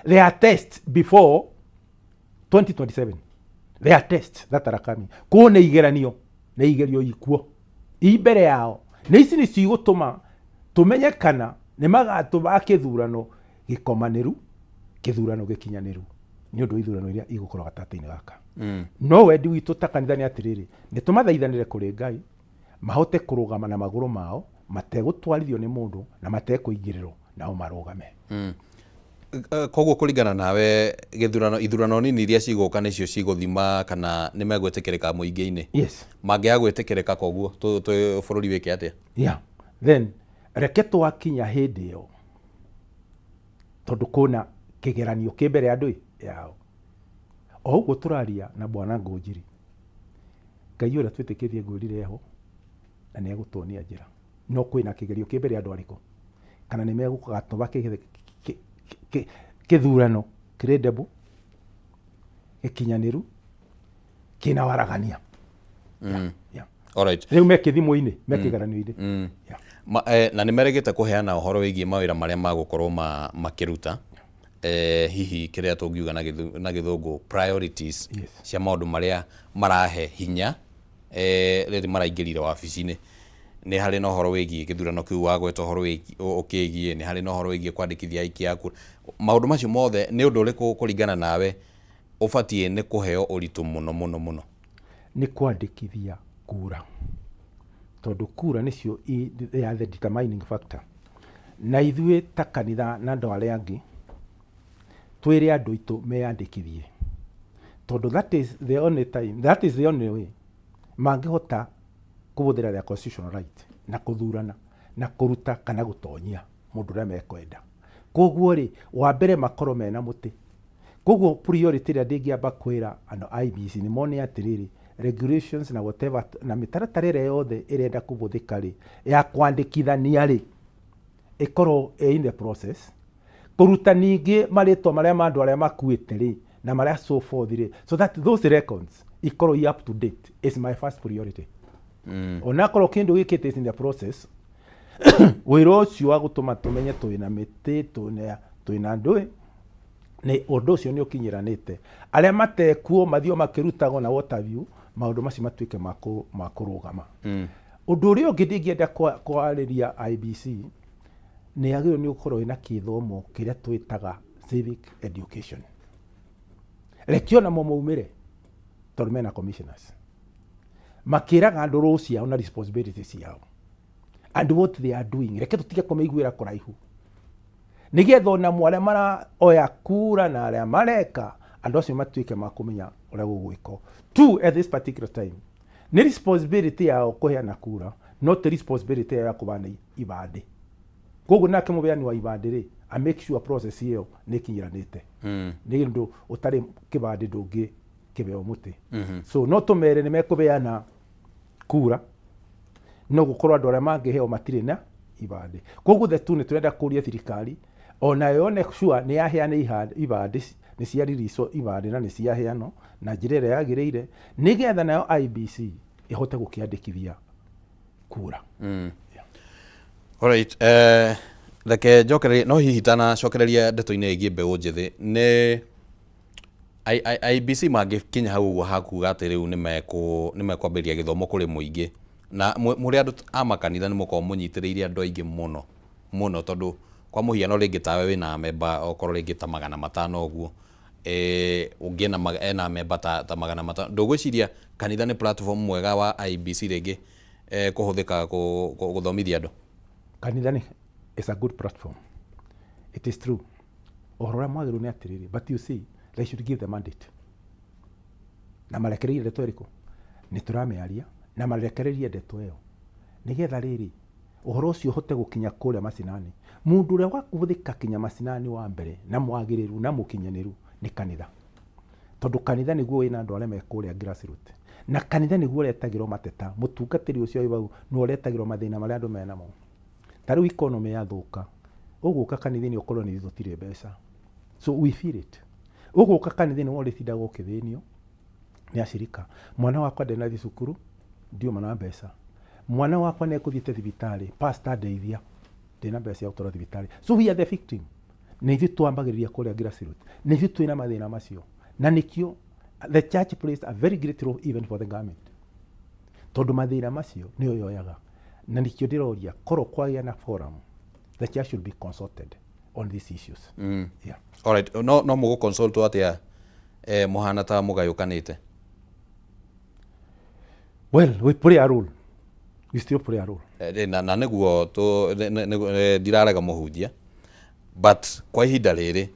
[SPEAKER 2] there are tests before 2027, there are tests that are coming. Kũu nĩ igeranio nĩ igerio ikuo i mbere yao nĩ ici nĩ cigũtũma tũmenye kana nĩ magatũma kĩthurano gĩkomanĩru, kĩthurano gĩkinyanĩru nĩ ũndũ wa ithurano iria igũkorwo gatagatĩ-inĩ gaka. No wendi witũ ta kanitha nĩ atĩrĩrĩ, nĩ tũmathaithanĩre kũrĩ Ngai mahote kũrũgama na magũrũ mao mategũtwarithio nĩ mũndũ na matekũingĩrĩrwo nao marũgame.
[SPEAKER 1] Koguo kũringana nawe gĩthurano ithurano nini iria cigũka nĩcio cigũthima kana nĩ megwĩtĩkĩrĩka mũingĩ-inĩ?
[SPEAKER 2] Yes.
[SPEAKER 1] Mangĩaga gwĩtĩkĩrĩka koguo bũrũri wĩke atĩa?
[SPEAKER 2] Yeah, then reke twakinya hĩndĩ ĩyo tondũ kũna kĩgeranio kĩ mbere ya andũ yao o ũguo tũraria na bwana Ngũnjiri Ngai ũrĩa twĩtĩkĩtie ngwĩrire eho na nĩ egũtuonia njĩra no kwĩna kĩgerio kĩ mbere ya andũ arĩkũ kana nĩ megũgatũma kĩthurano credible gĩkinyanĩru kĩna waragania. Yeah.
[SPEAKER 1] Alright.
[SPEAKER 2] Rĩu me kĩthimo-inĩ me kĩgeranio-inĩ.
[SPEAKER 1] Na nĩ merĩgĩte kũheana ũhoro wĩgiĩ mawĩra marĩa magũkorwo makĩruta hihi kĩrĩa tũngiuga na gĩthũngũ priorities cia maũndũ marĩa marahe hinya rĩrĩ maraingĩrire wabici-inĩ. Nĩ harĩ na ũhoro wĩgiĩ gĩthurano kĩu wagweta ũhoro ũkĩgiĩ, nĩ harĩ na ũhoro wĩgiĩ kwandĩkithia aikia a kura. Maũndũ macio mothe nĩ ũndũ ũrĩkũ kũringana nawe ũbatiĩ nĩ kũheo ũritũ mũno mũno mũno?
[SPEAKER 2] Nĩ kwandĩkithia kura tondũ kura nĩcio they are the determining factor na ithuĩ ta kanitha na andũ arĩa angĩ twĩre andũ aitũ meyandĩkithie tondũ that is the only time, that is the only way mangĩhota kũhũthĩra their constitutional right na kũthurana na kũruta kana gũtonyia mũndũ ũrĩa mekwenda. Koguo rĩ, wa mbere makorwo mena mũtĩ. Koguo priority ĩrĩa ndĩngĩamba kwĩra andũ a IEBC nĩ mone atĩrĩrĩ, regulations na whatever na mĩtaratara ĩrĩa yothe ĩrenda kũhũthĩka rĩ ya kwandĩkithania rĩ ĩkorwo ĩ in the process kũruta ningĩ marĩtwa marĩa ma andũ arĩa makuĩte rĩ na marĩa so forth rĩ so that those records ikorwo i up to date is my first priority. Onakorwo kĩndũ gĩkĩte is in the process wĩra ũcio wa gũtũma tũmenye twĩna mĩtĩ twĩna ndũĩ nĩ ũndũ ũcio nĩ ũkinyĩranĩte arĩa matekuo mathio makĩrutagwo na water view maũndũ macio matuĩke ma kũrũgama. Ũndũ ũrĩa ũngĩ ndingĩenda kwarĩria IEBC nĩ yagĩrĩirwo nĩ gũkorwo ĩna kĩthomo kĩrĩa twĩtaga civic education. Reke onamo maumĩre tondũ mena commissioners makĩraga andũ roles ciao na responsibility ciao and what they are doing. Reke tũtige kũmĩiguĩra kũraihu nĩgetha onamo arĩa maraoya kura na arĩa mareka andũ acio matuĩke ma kũmenya ũrĩa gũgwĩkwo. Two, at this particular time nĩ responsibility yao kũheana kura not responsibility yao ya kũbana ibandĩ. Koguo nake mũbeani wa ibandĩ rĩ a make sure process ĩyo nĩ ĩkinyiranĩte nĩ ũndũ ũtarĩ kĩbandĩ ndũngĩ kĩbeo mũtĩ. So no tũmere nĩ mekũbeana kura no gũkorwo andũ arĩa mangĩheo matirĩ na ibandĩ. Koguo the two nĩ tũrenda kũria thirikari onayo yone sure nĩ yaheana ibandĩ nĩ cia release ibandĩ na nĩ ciaheanwo na njĩra ĩrĩa yagĩrĩire nĩgetha nayo IEBC ĩhote gũkĩandĩkithia kura.
[SPEAKER 1] Alright, Reke njokererie, no hihi tanacokereria ndeto-inĩ ĩgiĩ mbeũ njĩthĩ, nĩ IEBC mangĩkinya hau ũguo hakuga atĩ rĩu nĩ mekwambĩrĩria gĩthomo kũrĩ mũingĩ, na mũrĩ andũ a makanitha nĩ mũkoragwo mũnyitĩrĩire andũ aingĩ mũno mũno, tondũ kwa mũhiano rĩngĩ tawe wĩna amemba okorwo rĩngĩ ta 500 ũguo, ũngĩ ena amemba ta 500, ndũgwĩciria kanitha nĩ platform mwega wa IEBC rĩngĩ kũhũthĩka gũthomithia andũ?
[SPEAKER 2] Kanitha nĩ is a good platform. It is true. Ũhoro ũrĩa mwagĩrĩru nĩ atĩrĩrĩ, but you see, they should give the mandate. Na marekereirie ndeto ĩrĩkũ? Nĩ tũramĩaria, na marekereirie ndeto ĩyo. Nĩgetha rĩrĩ, ũhoro ũcio ũhote gũkinya kũrĩa macinani. Mũndũ ũrĩa wa kũhũthĩka kinya macinani wa mbere, na mwagĩrĩru, na mũkinyanĩru, nĩ kanitha. Tondũ kanitha nĩguo wĩna andũ arĩa me kũrĩa grassroots. Na kanitha nĩguo ũretagĩrwo mateta. Mũtungatĩri ũcio wĩ hau nĩwe ũretagĩrwo mathĩna marĩa andũ menamo. Ta rĩu economy yathũka, ũgũka kanitha-inĩ ũkorwo nĩ ithuĩ tũtirĩ mbeca. So we feel it. Ũgũka kanitha-inĩ wona ũrĩtindaga ũkĩthĩnio nĩ acirika. Mwana wakwa ndenathiĩ cukuru, ndiuma na mbeca. Mwana wakwa nĩ ekũthiĩte thibitarĩ, pastor ndeithia, ndĩna mbeca cia gũtwarwo thibitarĩ. So we are the victim. Nĩ ithuĩ twambagĩrĩria kũrĩa grassroots. Nĩ ithuĩ twĩna mathĩna macio. Na nĩkĩo the church plays a very great role even for the government. Tondũ mathĩna macio nĩyo yoyaga. Na nĩkĩo ndĩroria, korwo kwagĩa na forum, the church should be consulted on these issues. Yeah.
[SPEAKER 1] Alright, no mũgũ consult atĩa mũhana ta mũgayũkanĩte?
[SPEAKER 2] Well, we play a role. We still play a role.
[SPEAKER 1] Na nĩguo ndirarega mũhunjia, but kwa ihinda rĩrĩ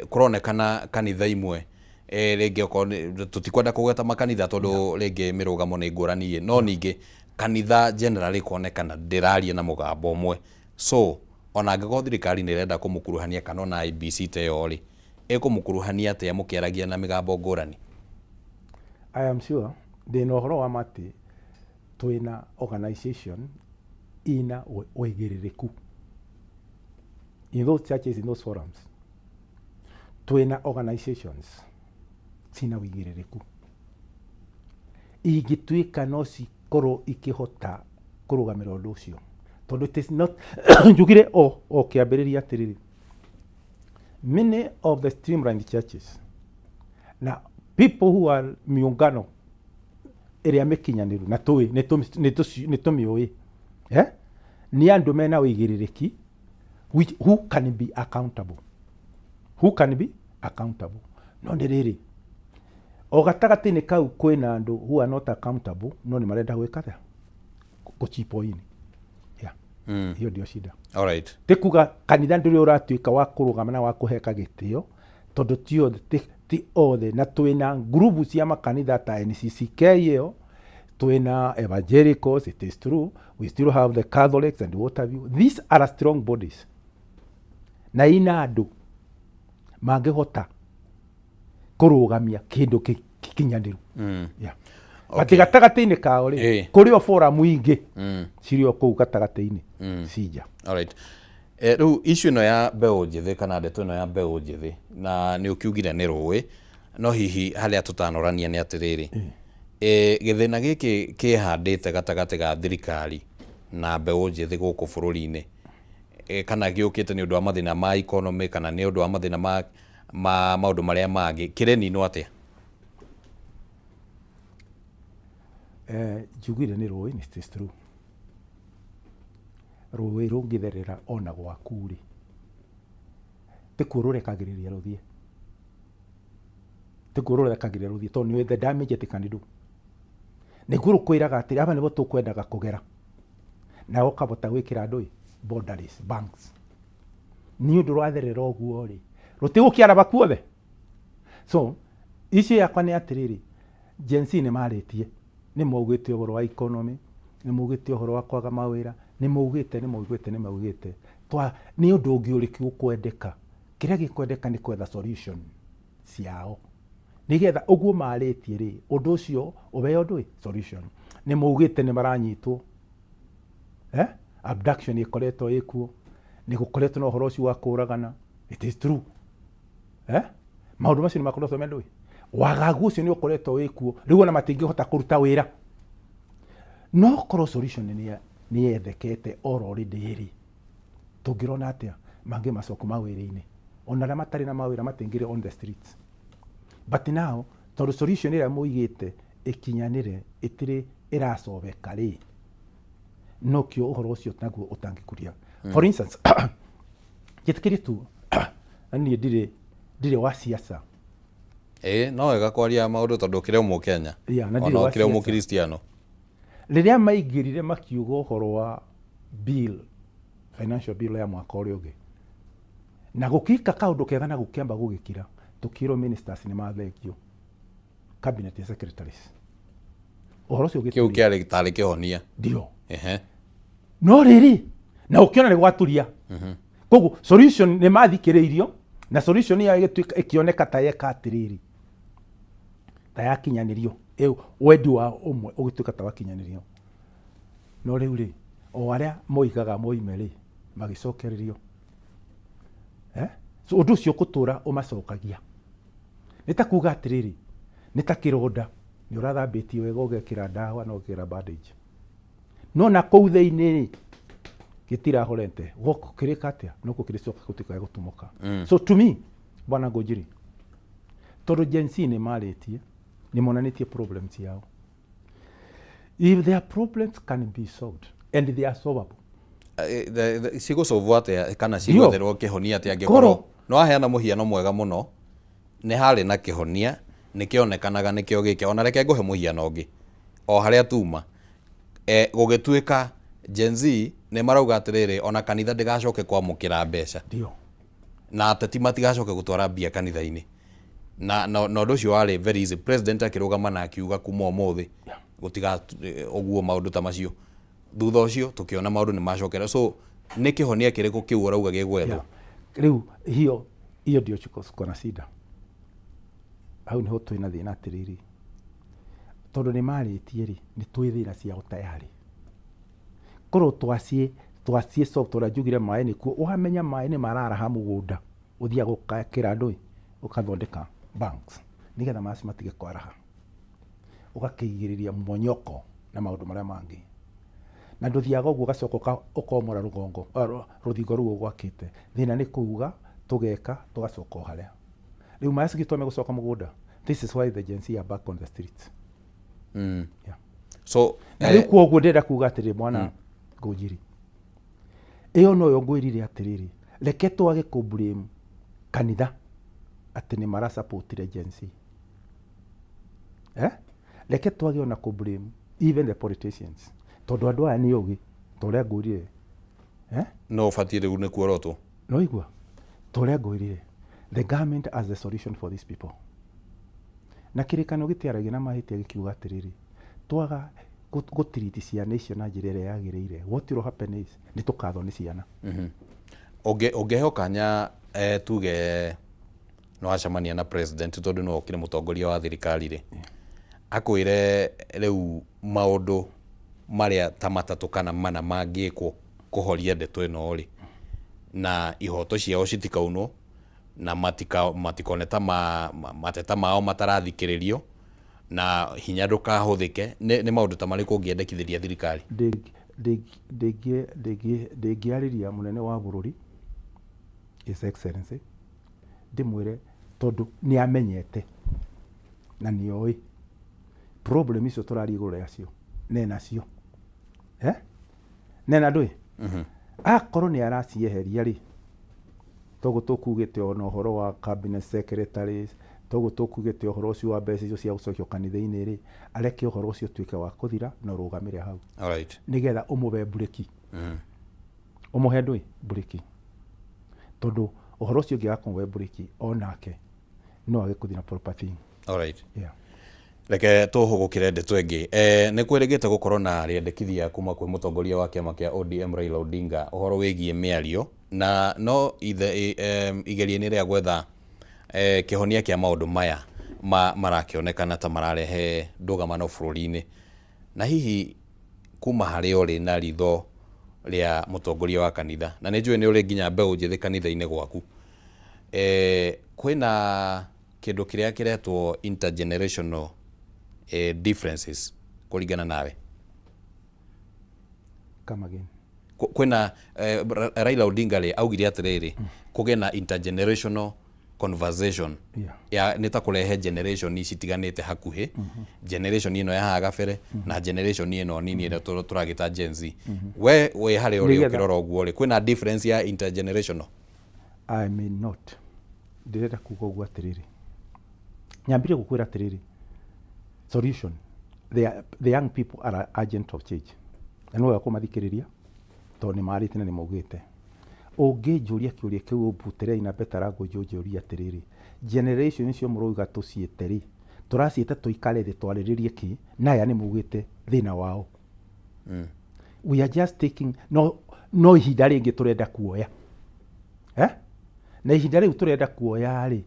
[SPEAKER 1] kũronekana kanitha imwe rĩngĩ okorwo tũtikwenda kũgweta makanitha tondũ rĩngĩ mĩrũgamo nĩ ngũrani, no ningĩ kanitha generally kuonekana ndĩraria na mũgambo ũmwe. So ona angĩkorwo thirikari nĩ ĩrenda kũmũkuruhania kana ona IEBC ta ĩyo rĩ, ĩkũmũkuruhania atĩa mũkĩaragia na mĩgambo ngũrani?
[SPEAKER 2] I am sure ndĩna ũhoro wa ma atĩ twĩna organization ina ũigĩrĩrĩku in those churches, in those forums. Twĩna organizations cina ũigĩrĩrĩku ingĩtuĩka no cikorwo ikĩhota kũrũgamĩrĩra ũndũ ũcio, tondũ it is not njugire o kĩambĩrĩria atĩrĩrĩ, many of the streamlined churches na people who are miungano ĩrĩa mĩkinyanĩru na tũĩ nĩ tũmĩũĩ, nĩ andũ mena ũigĩrĩrĩki which who can be accountable, who can be accountable. No nĩ rĩrĩ, o gatagatĩ-inĩ kau kwĩna andũ who are not accountable, no nĩ marenda gwĩka atĩa? Kũchip in. Yeah. Hiyo ndio shida. Ti kuga kanitha ndũrĩ ũratuĩka wa kũrũgama na wa kũheka gĩtĩo, tondũ ti othe, ti othe, na twĩna ngurubu cia makanitha ta NCCK ĩyo, twĩna evangelicals, it is true, we still have the Catholics and what have you. These are strong bodies na ina andũ mangĩhota kũrũgamia kĩndũ gĩkinyanĩru. Yeah. But gatagatĩ-inĩ kao rĩ, kũrĩ o forum ingĩ cirĩ o kũu gatagatĩ-inĩ cinja.
[SPEAKER 1] Alright. Rĩu issue ĩno ya mbeũ njĩthĩ kana ndeto ĩno ya mbeũ njĩthĩ, na nĩ ũkiugire nĩ rũĩ, no hihi harĩa tũtanorania nĩ atĩrĩrĩ, gĩthĩna gĩkĩ kĩhandĩte gatagatĩ ga thirikari na mbeũ njĩthĩ gũkũ bũrũri-inĩ, kana gĩũkĩte nĩ ũndũ wa mathĩna ma economy kana nĩ ũndũ wa mathĩna ma maũndũ marĩa mangĩ, kĩreninwo atĩa?
[SPEAKER 2] Njugire nĩ rũĩ, it is true. Rũĩ rũngĩtherera ona gwaku rĩ, tikuo rũrekagĩrĩria rũthiĩ, tikuo rũrekagĩrĩria rũthiĩ, tondũ nĩ the damage it can do. Nĩguo rũkwĩraga atĩrĩ, aba nĩbo tũkwendaga kũgera, na ũkabota gwĩkĩra andũ ĩ boundaries, banks. Nĩ ũndũ rwatherera ũguo rĩ, rũtigũkĩaraba kuothe. So issue yakwa nĩ atĩrĩrĩ, Gen Z nĩ marĩtie, nĩ maugĩte ũhoro wa economy, nĩ maugĩte ũhoro wa kwaga mawĩra, nĩ maugĩte, nĩ maugĩte, nĩ maugĩte. Twa, nĩ ũndũ ũngĩ ũrĩkũ ũkwendeka? Kĩrĩa gĩkwendeka nĩ kwetha solution ciao, nĩgetha ũguo marĩtie rĩ, ũndũ ũcio ũheo ndũĩ solution. Nĩ maugĩte nĩ maranyitwo, Abduction ĩkoretwo ĩkuo, nĩ gũkoretwo na ũhoro ũcio wa kũragana, it is true. Maũndũ macio nĩ makoretwo me ndũĩ, wagagu ũcio nĩ ũkoretwo wĩkuo, rĩu ona matingĩhota kũruta wĩra. No korwo solution nĩ yethekete already rĩ, Tũngĩrona atĩa mangĩ macoka mawĩra-inĩ? Ona arĩa matarĩ na mawĩra matingĩrĩ on the streets. But now, tondũ solution ĩrĩa mũigĩte ĩkinyanĩre ĩtirĩ ĩracobeka rĩ, nokĩo ũhoro ũcio naguo ũtangĩkuria. For instance, njĩtĩkĩrie tu, na niĩ ndirĩ wa siasa.
[SPEAKER 1] Ĩĩ, no wega kwaria maũndũ tondũ ũkĩrĩ o Mũkenya.
[SPEAKER 2] Yeah, na ndirĩ
[SPEAKER 1] Ona
[SPEAKER 2] wa
[SPEAKER 1] ũkĩrĩ o
[SPEAKER 2] siasa.
[SPEAKER 1] Mũkristiano.
[SPEAKER 2] Rĩrĩa maingĩrire makiuga ũhoro wa bill, financial bill ya mwaka ũrĩa ũngĩ, na gũkĩka kaũndũ kega na gũkĩamba gũgĩkira, tũkĩrwo ministers nĩ mathengio, cabinet secretaries. Ũhoro ũcio
[SPEAKER 1] Kĩu
[SPEAKER 2] ũgĩturia.
[SPEAKER 1] kĩarĩ tarĩ kĩhonia.
[SPEAKER 2] Ndio.
[SPEAKER 1] Ehe.
[SPEAKER 2] No rĩrĩ, na ũkĩona nĩ gwaturia. Koguo solution nĩ mathikĩrĩirio na solution yayo ĩgĩtuĩka ĩkĩoneka ta yeka atĩrĩrĩ, ta yakinyanĩrio. Ĩu wendi wa ũmwe ũgĩtuĩka ta wakinyanĩrio. No rĩu rĩ, o arĩa moigaga moime rĩ, magĩcokererio. Eh? So ũndũ ũcio ũkũtũra ũmacokagia. Nĩ ta kuga atĩrĩrĩ, nĩ ta kĩronda, nĩ ũrathambĩtie wega ũgekĩra ndawa na ũgekĩra bandage. No na kũu thĩinĩ rĩ, gĩtirahorete. Gũkũ kĩrĩka atĩa? No kĩrĩcoka gũtuĩka gĩa gũtumũka. So to me, Bwana Ngũnjiri, tondũ Gen Z nĩ marĩtie, nĩ monanĩtie problems yao. If their problems can be solved, and they are solvable.
[SPEAKER 1] Cigũcũvwo atĩa kana cigwetherwo kĩhonia atĩa angĩkorwo nĩ waheana mũhiano mwega mũno, nĩ harĩ na kĩhonia, nĩ kĩonekanaga nĩkĩo gĩkĩ. Ona reke ngũhe mũhiano ũngĩ o harĩa tuma, gũgĩtuĩka Gen Z nĩ marauga atĩrĩrĩ, ona kanitha ndĩgacoke kwamũkĩra mbeca.
[SPEAKER 2] Ndio.
[SPEAKER 1] Na ateti matigacoke gũtwara mbia kanitha-inĩ. Na ũndũ ũcio warĩ very easy. President akĩrũgama na akiuga kuma ũmũthĩ gũtiga ũguo maũndũ ta macio. Thutha ũcio tũkĩona maũndũ nĩ macokera. So nĩ kĩhonia kĩrĩkũ kĩu ũrauga gĩgwethwo?
[SPEAKER 2] Yeah. Rĩu hiyo ndio tuko na shida. Hau niho twĩna thĩna atĩrĩrĩ, tondũ nĩ marĩtie rĩ, nĩ twĩ thĩna ciao tayari. Korwo twaciĩ solve, tondũ njugire maĩ nĩkuo, ũramenya maĩ nĩ mararaha mũgũnda, ũthiaga ũgakĩra andũ ĩ, ũkathondeka banks nĩgetha maĩ matige kwaraha, ũgakĩigĩrĩria mwonyoko na maũndũ marĩa mangĩ. Na ndũthiaga ũguo ũgacoka ũkomora rũgongo, rũthingo rũu ũgwakĩte. Thĩna nĩ kuga tũgeka tũgacoka o harĩa. Rĩu maĩ acio gĩtũme gũcoka mũgũnda. This is why the Gen Z are back on the streets. Yeah.
[SPEAKER 1] So,
[SPEAKER 2] na rĩu kwoguo ndĩrenda kuga atĩrĩrĩ, mwana Ngũnjiri, ĩyo noyo ngwĩrire atĩrĩrĩ, reke twage kũ blame kanitha atĩ nĩ marasupportire Gen Z. Reke twage ona kũ blame even the politicians, tondũ andũ aya nĩ ũgĩ, ta ũrĩa ngwĩrire.
[SPEAKER 1] No ũbatiĩ rĩu nĩ kuorotwo.
[SPEAKER 2] No igua, ta ũrĩa ngwĩrire, the government as the solution for these people. Na kĩrĩkanĩro gĩtiaragia na mahĩtia gĩkiuga atĩrĩrĩ, twaga gũtiriti ciana icio na njĩra ĩrĩa yagĩrĩire, what will happen is nĩ tũkathwo nĩ ciana.
[SPEAKER 1] Ũngĩheo kanya, tuge nĩ wacemania na president, tondũ nĩwe ũkĩrĩ mũtongoria wa thirikari rĩ, akwĩre rĩu maũndũ marĩa ta matatũ kana mana mangĩkwo kũhoria ndeto ĩno rĩ, na ihoto ciao citikaunwo, na matikone ta mateta mao matarathikĩrĩrio, na hinya ndũkahũthĩke, nĩ maũndũ ta marĩkũ ũngĩendekithĩria thirikari?
[SPEAKER 2] Ndĩngĩarĩria mũnene wa bũrũri, His Excellency, ndĩmwĩre tondũ nĩ amenyete na nĩ oĩ problem icio tũraria igũrũ rĩacio, nenacio. Nena ndũĩ? Akorwo nĩ aracieheria rĩ, toguo tũkugĩte ona ũhoro wa cabinet secretaries, toguo tũkugĩte ũhoro ũcio wa mbeca icio cia gũcokio kanitha-inĩ rĩ, areke ũhoro ũcio ũtuĩke wa kũthira na ũrũgamĩre hau. Nĩgetha ũmũhe mburĩki. Ũmũhe ndũĩ? Mburĩki. Tondũ ũhoro ũcio ũngĩaga kũmũhe mburĩki onake no age kũthiĩ na proper thing. Yeah.
[SPEAKER 1] Reke tũhũgũkĩre ndeto ĩngĩ. Nĩ kwĩrĩgĩte gũkorwo na rĩendekithia kuma kwĩ mũtongoria wa kĩama kĩa ODM Raila Odinga ũhoro wĩgiĩ mĩario, na no igeria-inĩ rĩa gwetha kĩhonia kĩa maũndũ maya marakĩonekana ta mararehe ndũgamano bũrũri-inĩ. Na hihi kuma harĩa ũrĩ na ritho rĩa mũtongoria wa kanitha, na nĩ njũĩ nĩ ũrĩ nginya mbeũ njĩthĩ kanitha-inĩ gwaku, kwĩna kĩndũ kĩrĩa kĩretwo intergenerational differences kũringana nawe?
[SPEAKER 2] Come again.
[SPEAKER 1] Kwĩna Raila Odinga rĩ augire atĩrĩrĩ, kũgĩe na intergenerational conversation ya nĩ ta kũrehe generation citiganĩte hakuhĩ, generation ĩno ya haha gabere na generation ĩno nini ĩrĩa tũragĩta Gen Z. We wĩ harĩa ũrĩ ũkĩrora ũguo rĩ, kwĩna difference ya intergenerational?
[SPEAKER 2] I may not. Ndĩrenda kuga ũguo atĩrĩrĩ, nyambire gũkwĩra atĩrĩrĩ, solution, the young people are agent of change, na nĩ wega kũmathikĩrĩria tondũ nĩ marĩte na nĩ maugĩte. Ũngĩnjũria kĩũria kĩu ũmbutĩre ina better language, ũnjũrie atĩrĩrĩ, generation icio mũrauga tũciĩte rĩ, tũraciĩta tũikare thĩ twarĩrĩrie kĩ? Na aya nĩ maugĩte thĩna wao. We are just taking, no ihinda rĩngĩ tũrenda kuoya, eh? Na ihinda rĩu tũrenda kuoya rĩ,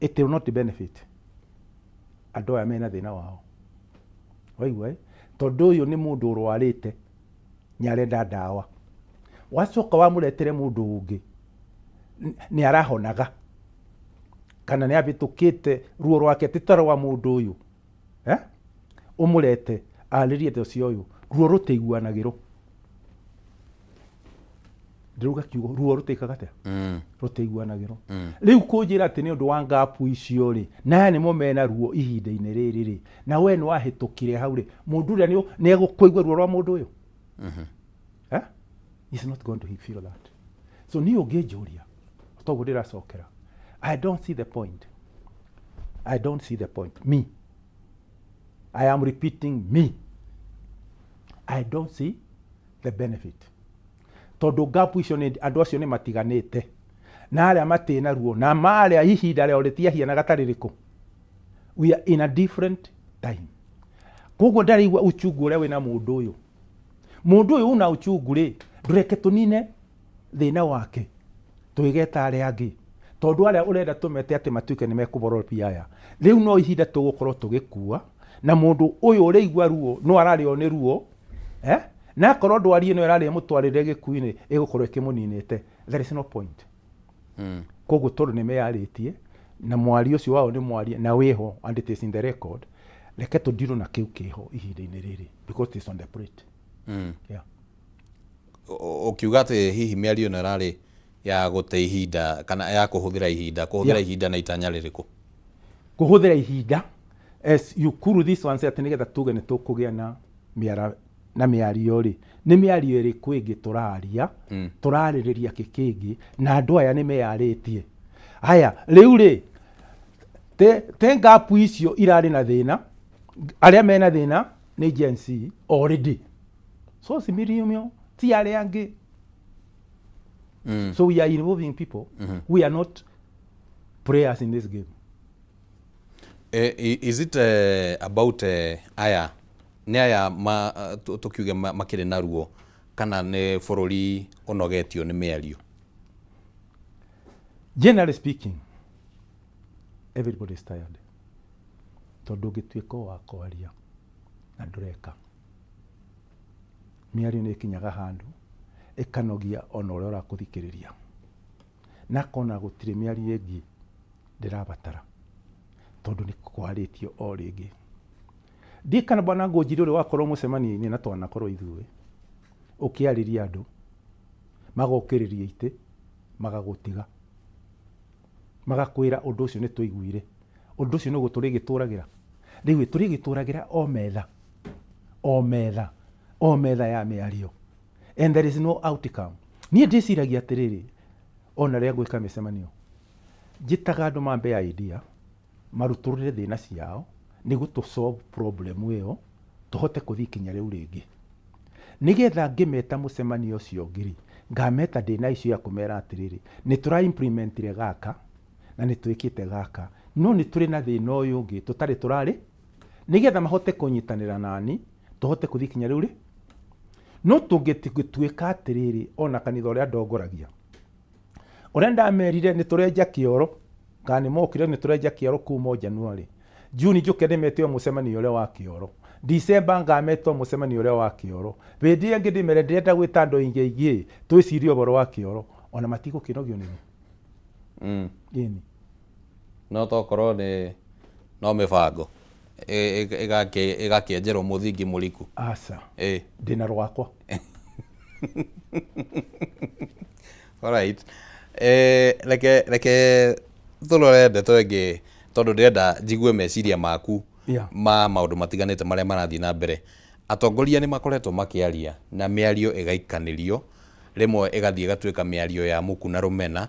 [SPEAKER 2] it will not benefit andũ aya mena thĩna wao, waigua, eh? Tondũ ũyũ nĩ mũndũ ũrwarĩte, nĩ arenda ndawa, wacoka wamũretere mũndũ ũngĩ nĩ arahonaga kana nĩ abĩtũkĩte ruo rwake ti ta rwa mũndũ ũyũ, eh? Ũmũrete arĩrie ndeto cia ũyũ, ruo rũtĩiguanagĩrwo. Ndĩrauga kiugo ruo rũtĩkaga atĩa? Rũtĩiguanagĩrwo. Rĩu kũnjĩra atĩ nĩ ũndũ wa gap icio rĩ, na aya nĩmo mena ruo ihinda-inĩ rĩrĩ rĩ, na we nĩ wahĩtũkire hau rĩ, mũndũ ũrĩa nĩ egũkũigua ruo rwa mũndũ ũyũ? Eh? He's not going to feel that. So niĩ ũngĩnjũria toguo ndĩracokera, I don't see the point. I don't see the point. Me, I am repeating, me, I don't see the benefit, tondũ gap icio nĩ andũ acio nĩ matiganĩte na arĩa matĩna ruo na marĩa ihinda rĩao rĩtiahianaga ta rĩrĩkũ. We are in a different time, koguo ndaraigua uchungu ũrĩa wĩna mũndũ ũyũ. Mũndũ ũyũ una uchungu rĩ, ndũreke tũnine thĩna wake twĩgeta arĩa angĩ, tondũ arĩa ũrenda tũmete atĩ matuĩke nĩ mekũborobia aya rĩu, no ihinda tũgũkorwo tũgĩkua na mũndũ ũyũ ũrĩigua ruo no ararĩo nĩ ruo, eh? Na akorwo ndwari ĩno ĩrarĩa mũtwarĩre gĩkuinĩ ĩgũkorwo ĩkĩmũninĩte, there is no point. Koguo tondũ nĩ meyarĩtie na mwario ũcio wao nĩ mwarie na wĩho and it is in the record, reke tũndirwo na kĩu kĩho ihinda-inĩ rĩrĩ because it is on the plate. Yeah.
[SPEAKER 1] Ũkiuga atĩ hihi mĩario ĩno ĩrarĩ ya gũte ihinda kana ya kũhũthĩra ihinda, kũhũthĩra ihinda na itanya rĩrĩkũ?
[SPEAKER 2] Kũhũthĩra ihinda as you cool this one, atĩ nĩgetha tuge nĩ tũkũgĩa na mĩara na mĩario rĩ, nĩ mĩario ĩrĩkũ ĩngĩ tũraria? Tũrarĩrĩria kĩ kĩngĩ na andũ aya nĩ meyarĩtie? Haya, rĩu rĩ, te gap icio irarĩ na thĩna, arĩa mena thĩna nĩ Gen Z already, so simiriumio ti arĩa angĩ. So we are involving people. We are not players in this game.
[SPEAKER 1] Is it about aya nĩ aya ma, tũkiuge makĩrĩ na ruo, kana nĩ bũrũri ũnogetio nĩ mĩario?
[SPEAKER 2] Generally speaking, everybody is tired, tondũ ũngĩtuĩka wa kwaria na ndũreka, mĩario nĩ ĩkinyaga handũ ĩkanogia ona ũrĩa ũrakũthikĩrĩria, na akona gũtirĩ mĩario ĩngĩ ndĩrabatara tondũ nĩ kwarĩtio o rĩngĩ. Ndiĩ kana bwana Ngũnjiri ũrĩ wakorwo mũcemanio-inĩ na twanakorwo ithuĩ ũkĩarĩria andũ magokĩrĩria itĩ magagũtiga magakwĩra ũndũ ũcio nĩ tũiguire, ũndũ ũcio nĩguo tũrĩgĩtũragĩra. Rĩu tũrĩgĩtũragĩra o metha o metha o metha ya mĩario and there is no outcome. Niĩ ndĩciragia atĩrĩrĩ, ona rĩrĩa ngwĩka mĩcemanio, njĩtaga andũ mambe idea, marutũrũre thĩna ciao nĩguo tũ solve problem ĩyo, tũhote kũthiĩ ikinya rĩu rĩngĩ, nĩgetha ngĩmeta mũcemanio ũcio ũngĩ rĩ, ngameta ndĩna icio ya kũmera atĩrĩrĩ, nĩ tũra implementire gaka na nĩ twĩkĩte gaka, no nĩ tũrĩ na thĩna ũyũ ũngĩ tũtarĩ tũrarĩ, nĩgetha mahote kũnyitanĩra nani tũhote kũthiĩ ikinya rĩu rĩ. No tũngĩtuĩka atĩrĩrĩ, ona kanitha ũrĩa ndongoragia, ũrĩa ndamerire nĩ tũrenja kĩoro, kana nĩ mokire nĩ tũrenja kĩoro kuma o January, June njũke ndĩmete o mũcemanio ũrĩa wa kĩoro, December ngameta o mũcemanio ũrĩa wa kĩoro, hĩndĩ ĩyo ĩngĩ ndĩmere ndĩrenda gwĩta andũ aingĩ aingĩ twĩcirie ũhoro wa kĩoro, ona matigũkĩnogio nĩguo. Ĩni.
[SPEAKER 1] No tokorwo nĩ no mĩbango ĩgakĩenjerwo mũthingi mũriku.
[SPEAKER 2] Aca. Ndĩna rwakwa.
[SPEAKER 1] Alright. Reke reke tũrore ndeto ĩngĩ tondũ ndĩrenda njigue meciria maku ma maũndũ matiganĩte marĩa marathiĩ na mbere. Atongoria nĩ makoretwo makĩaria na mĩario ĩgaikanĩrio, rĩmwe ĩgathiĩ ĩgatuĩka mĩario ya muku na rũmena,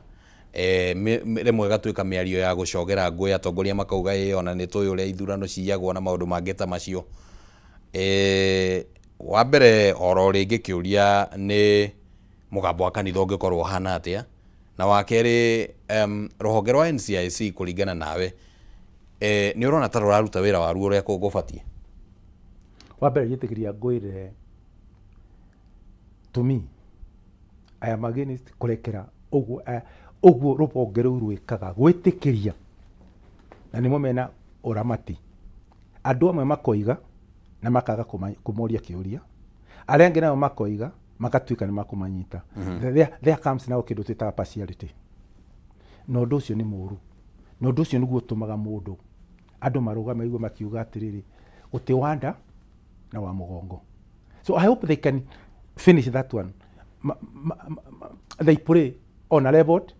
[SPEAKER 1] rĩmwe ĩgatuĩka mĩario ya gũcogera ngũĩ, atongoria makauga ĩ ona nĩ tũĩ ũrĩa ithurano ciyagwo na maũndũ mangĩ ta macio. Wa mbere oro rĩngĩ kĩũria nĩ mũgambo wa kanitha ũngĩkorwo ũhana atĩa, na wa kerĩ rũhonge rwa NCIC kũringana nawe nĩ ũrona ta rũraruta wĩra waruo ũrĩa gũbatiĩ?
[SPEAKER 2] Wa mbere njĩtĩkĩria ngwĩre, to me I am against kũrekera ũguo ũguo rũhonge rũu rwĩkaga gwĩtĩkĩria, na nĩmo mena ũramati. Andũ amwe makoiga na makaga kũmoria kĩũria, arĩa angĩ nao makoiga magatuĩka nĩ makũmanyita. There comes now kĩndũ twĩtaga partiality, na ũndũ ũcio nĩ mũru, na ũndũ ũcio nĩguo ũtũmaga mũndũ andũ marũgame igwe makiuga atĩrĩrĩ, gũtĩ wanda na wa mũgongo. So I hope they can finish that one. They play on a leveled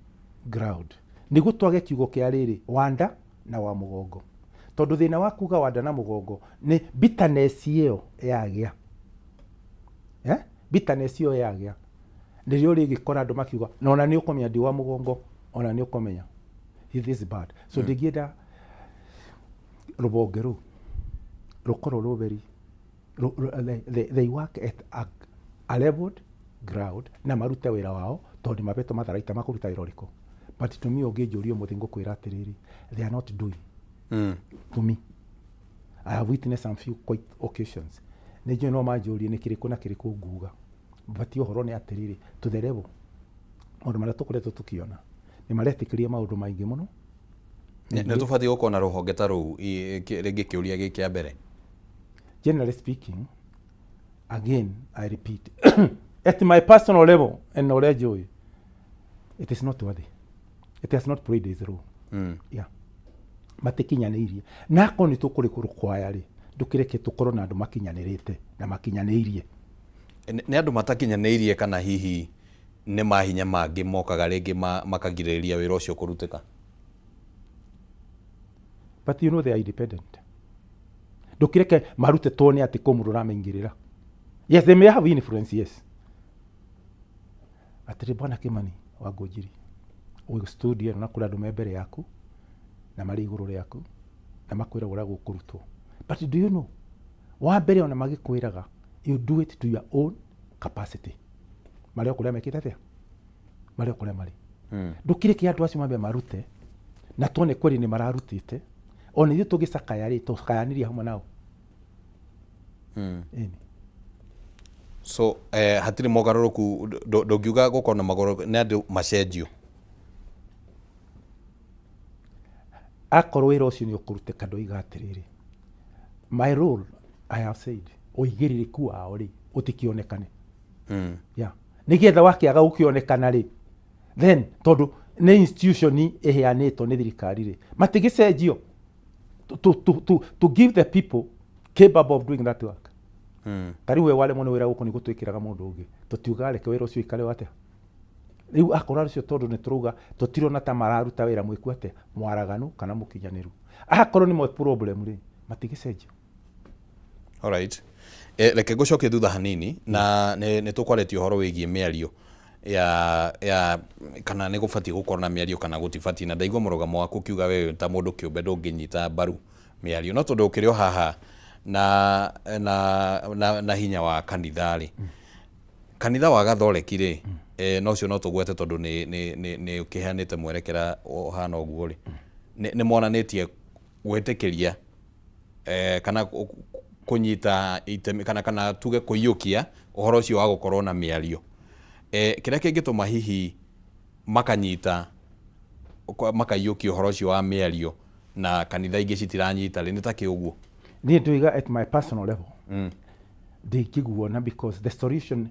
[SPEAKER 2] ground nĩguo twage kiugo kĩa rĩrĩ wanda na wa mũgongo, tondũ thĩna wa kuga wanda na mũgongo nĩ bitterness ĩyo yagĩa, eh? Bitterness ĩyo yagĩa nĩrĩo rĩgĩkora andũ makiuga na ona nĩ ũkũmenya ndi wa mũgongo, ona nĩ ũkũmenya it is bad. So ndingĩenda rũbonge rũu rũkorwo rũ very they work at a leveled ground na marute wĩra wao, tondũ nĩ mabetwo matharaita ma kũruta wĩra ũrĩkũ. But to me, ũngĩnjũria ũmũthĩ, ngũkwĩra atĩrĩrĩ, they are not doing. To me, I have witnessed some few quite occasions. Nĩ njũĩ no manjũrie nĩ kĩrĩkũ na kĩrĩkũ nguga, but ũhoro nĩ atĩrĩrĩ, to the level maũndũ marĩa tũkoretwo tũkĩona nĩ maretĩkĩria maũndũ maingĩ mũno.
[SPEAKER 1] Nĩ tũbatiĩ gũkorwo na rũhonge ta rũu rĩngĩ kĩũria gĩkĩ kĩa mbere.
[SPEAKER 2] Generally speaking, again I repeat, at my personal level and ũrĩa njũĩ, it is not worthy. It has not played its role. Yeah, matikinyanĩirie, na akorwo nĩ tũkũrĩkũrũkwaya rĩ, ndũkĩreke tũkorwo na andũ makinyanĩrĩte na makinyanĩirie.
[SPEAKER 1] Nĩ andũ matakinyanĩirie kana hihi nĩ mahinya mangĩ mokaga rĩngĩ makagirĩrĩria wĩra ũcio kũrutĩka?
[SPEAKER 2] But you know they are independent. Ndũkĩreke marute tuone atĩ kũ mũndũ ũramaingĩrĩra. Yes, they may have influence, yes. Atĩrĩ, bwana Kimani wa Ngũnjiri, wĩ studio ĩno na kũrĩ andũ me mbere yaku na marĩ igũrũ rĩaku na makwĩra ũrĩa gũkũrutwo, but do you know, wa mbere ona magĩkwĩraga, you do it to your own capacity. Marĩ o kũrĩa mekĩte atĩa, marĩ o kũrĩa marĩ. Ndũkĩreke andũ acio mambe marute na tuone kweli nĩ mararutĩte, ona ithuĩ tũgĩcakaya rĩ, tũkayanĩria hamwe nao. Ĩni.
[SPEAKER 1] So hatirĩ mogarũrũku, ndũngiuga gũkorwo na mogarũrũku, nĩ andũ macenjio?
[SPEAKER 2] Akorwo wĩra ũcio nĩ ũkũrutĩka, ndoiga atĩrĩrĩ, my role, I have said, ũigĩrĩrĩku wao rĩ ũtikĩonekane. Yeah, nĩgetha wakĩaga gũkĩonekana rĩ, then tondũ nĩ institution ĩheanĩtwo nĩ thirikari rĩ, matigĩcenjio to give the people capable of doing that work. Ta rĩu we waremwo nĩ wĩra gũkũ, nĩ gũtwĩkĩraga mũndũ ũngĩ, tũtiugaga reke wĩra ũcio ũikare atĩa. Rĩu akorwo acio, tondũ nĩ tũrauga tũtirona ta mararuta wĩra mwĩku atĩa, mwaraganu kana mũkinyanĩru, akorwo nĩ mo problem rĩ, matigĩcenjio.
[SPEAKER 1] Alright. Reke ngũcokie thutha hanini na nĩ tũkwarĩtie ũhoro wĩgiĩ mĩario ya kana nĩ gũbatiĩ gũkorwo na mĩario kana gũtibatiĩ, na ndaigua mũrũgamo waku ũkiuga we ta mũndũ kĩũmbe ndũngĩnyita mbaru mĩario, no tondũ ũkĩrĩ o haha na hinya wa kanitha rĩ, kanitha wa Gathoreki rĩ, no ũcio no tũgwete tondũ nĩ ũkĩheanĩte mwerekera ũhana ũguo rĩ, nĩ monanĩtie gwĩtĩkĩria kana kũnyita itemi kana tuge kũiyũkia ũhoro ũcio wa gũkorwo na mĩario. Kĩrĩa kĩngĩtũma hihi makanyita makaiyũkia ũhoro ũcio wa mĩario na kanitha ingĩ citiranyita rĩ, nĩ ta kĩ ũguo?
[SPEAKER 2] Niĩ ndoiga at my personal level ndingĩguona, because the solution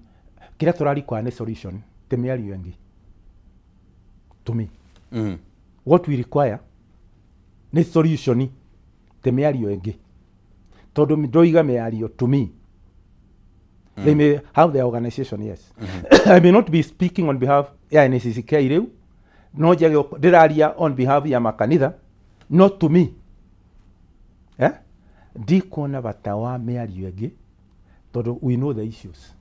[SPEAKER 2] kĩrĩa tũrarikwa nĩ solution, ti mĩario ĩngĩ. To me, what we require nĩ solution, ti mĩario ĩngĩ, tondũ ndoiga mĩario to me They may have their organization, yes. I may not be speaking on behalf ya NCCK rĩu, no njage ndĩraria on behalf ya makanitha, not to me, eh? Ndikuona bata wa mĩario ĩngĩ tondũ we know the issues,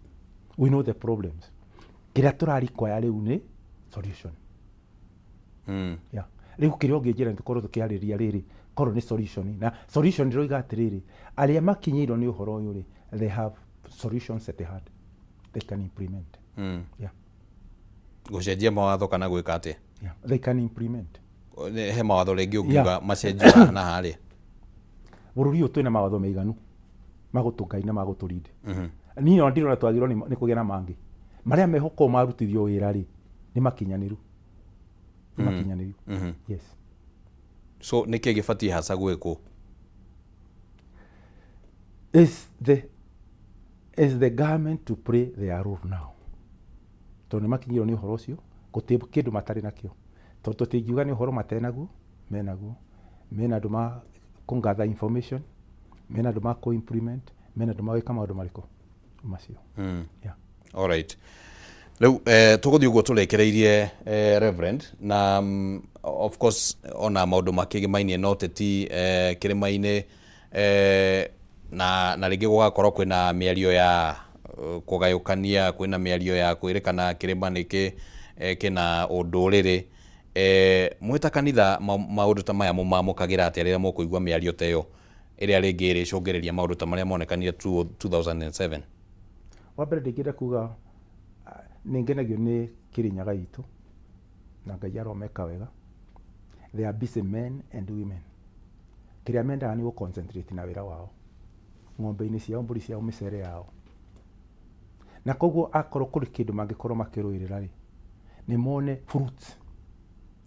[SPEAKER 2] we know the problems. Kĩrĩa tũrarikwaya rĩu nĩ solution. Yeah. Rĩu kĩrĩa ũngĩnjĩra nĩ tũkorwo tũkĩarĩria rĩrĩ korwo nĩ solution, na solution ndĩroiga atĩrĩrĩ, arĩa makinyĩirwo nĩ ũhoro ũyũ rĩ, they have solutions at hand they can implement. Yeah.
[SPEAKER 1] Gũcenjia mawatho kana gwĩka atĩa?
[SPEAKER 2] Yeah. They can implement.
[SPEAKER 1] He mawatho rĩngĩ ũngiuga macenjio haha na harĩa?
[SPEAKER 2] Bũrũri ũyũ twĩna mawatho maiganu magũtũngai na magũtũrinde. Niĩ ona ndirona twagĩrĩirwo nĩ kũgĩa na mangĩ. Marĩa meho korwo marutithio wĩra rĩ, nĩ makinyanĩru, nĩ makinyanĩru. Yes.
[SPEAKER 1] So nĩkĩ gĩbatiĩ haca gwĩkwo?
[SPEAKER 2] Is the government to play their role now, tondũ nĩ makinyĩirwo nĩ ũhoro ũcio, gũtirĩ kĩndũ matarĩ nakĩo, tondũ tũtingiuga nĩ ũhoro matenaguo, menaguo. Mena andũ ma kũ gather information, mena andũ ma kũ implement, mena andũ ma gwĩka maũndũ marĩkũ macio. Yeah.
[SPEAKER 1] Alright. Rĩu tũgũthiĩ ũguo tũrekereirie, Reverend, na of course ona maũndũ makĩgĩmainie na ũteti kĩrĩma-inĩ, na rĩngĩ gũgakorwo kwĩna mĩario ya kũgayũkania, kwĩna mĩario ya kwĩrĩkana kĩrĩma nĩkĩ kĩna ũndũrĩrĩ. Mwĩ ta kanitha, maũndũ ta maya mũmamũkagĩra atĩa rĩrĩa mũkũigua mĩario ta ĩyo ĩrĩa rĩngĩ ĩrĩcũngĩrĩria maũndũ ta marĩa monekanire 2007?
[SPEAKER 2] Wa mbere ndingĩenda kuga, ah, nĩ ngenagio nĩ Kĩrĩnyaga itũ na Ngai aromeka wega. They are busy men and women. Kĩrĩa mendaga nĩ gũ concentrate na wĩra wao, ng'ombe-inĩ ciao, mbũri ciao, mĩcere yao, na koguo akorwo kũrĩ kĩndũ mangĩkorwo makĩrũĩrĩra rĩ, nĩ mone fruits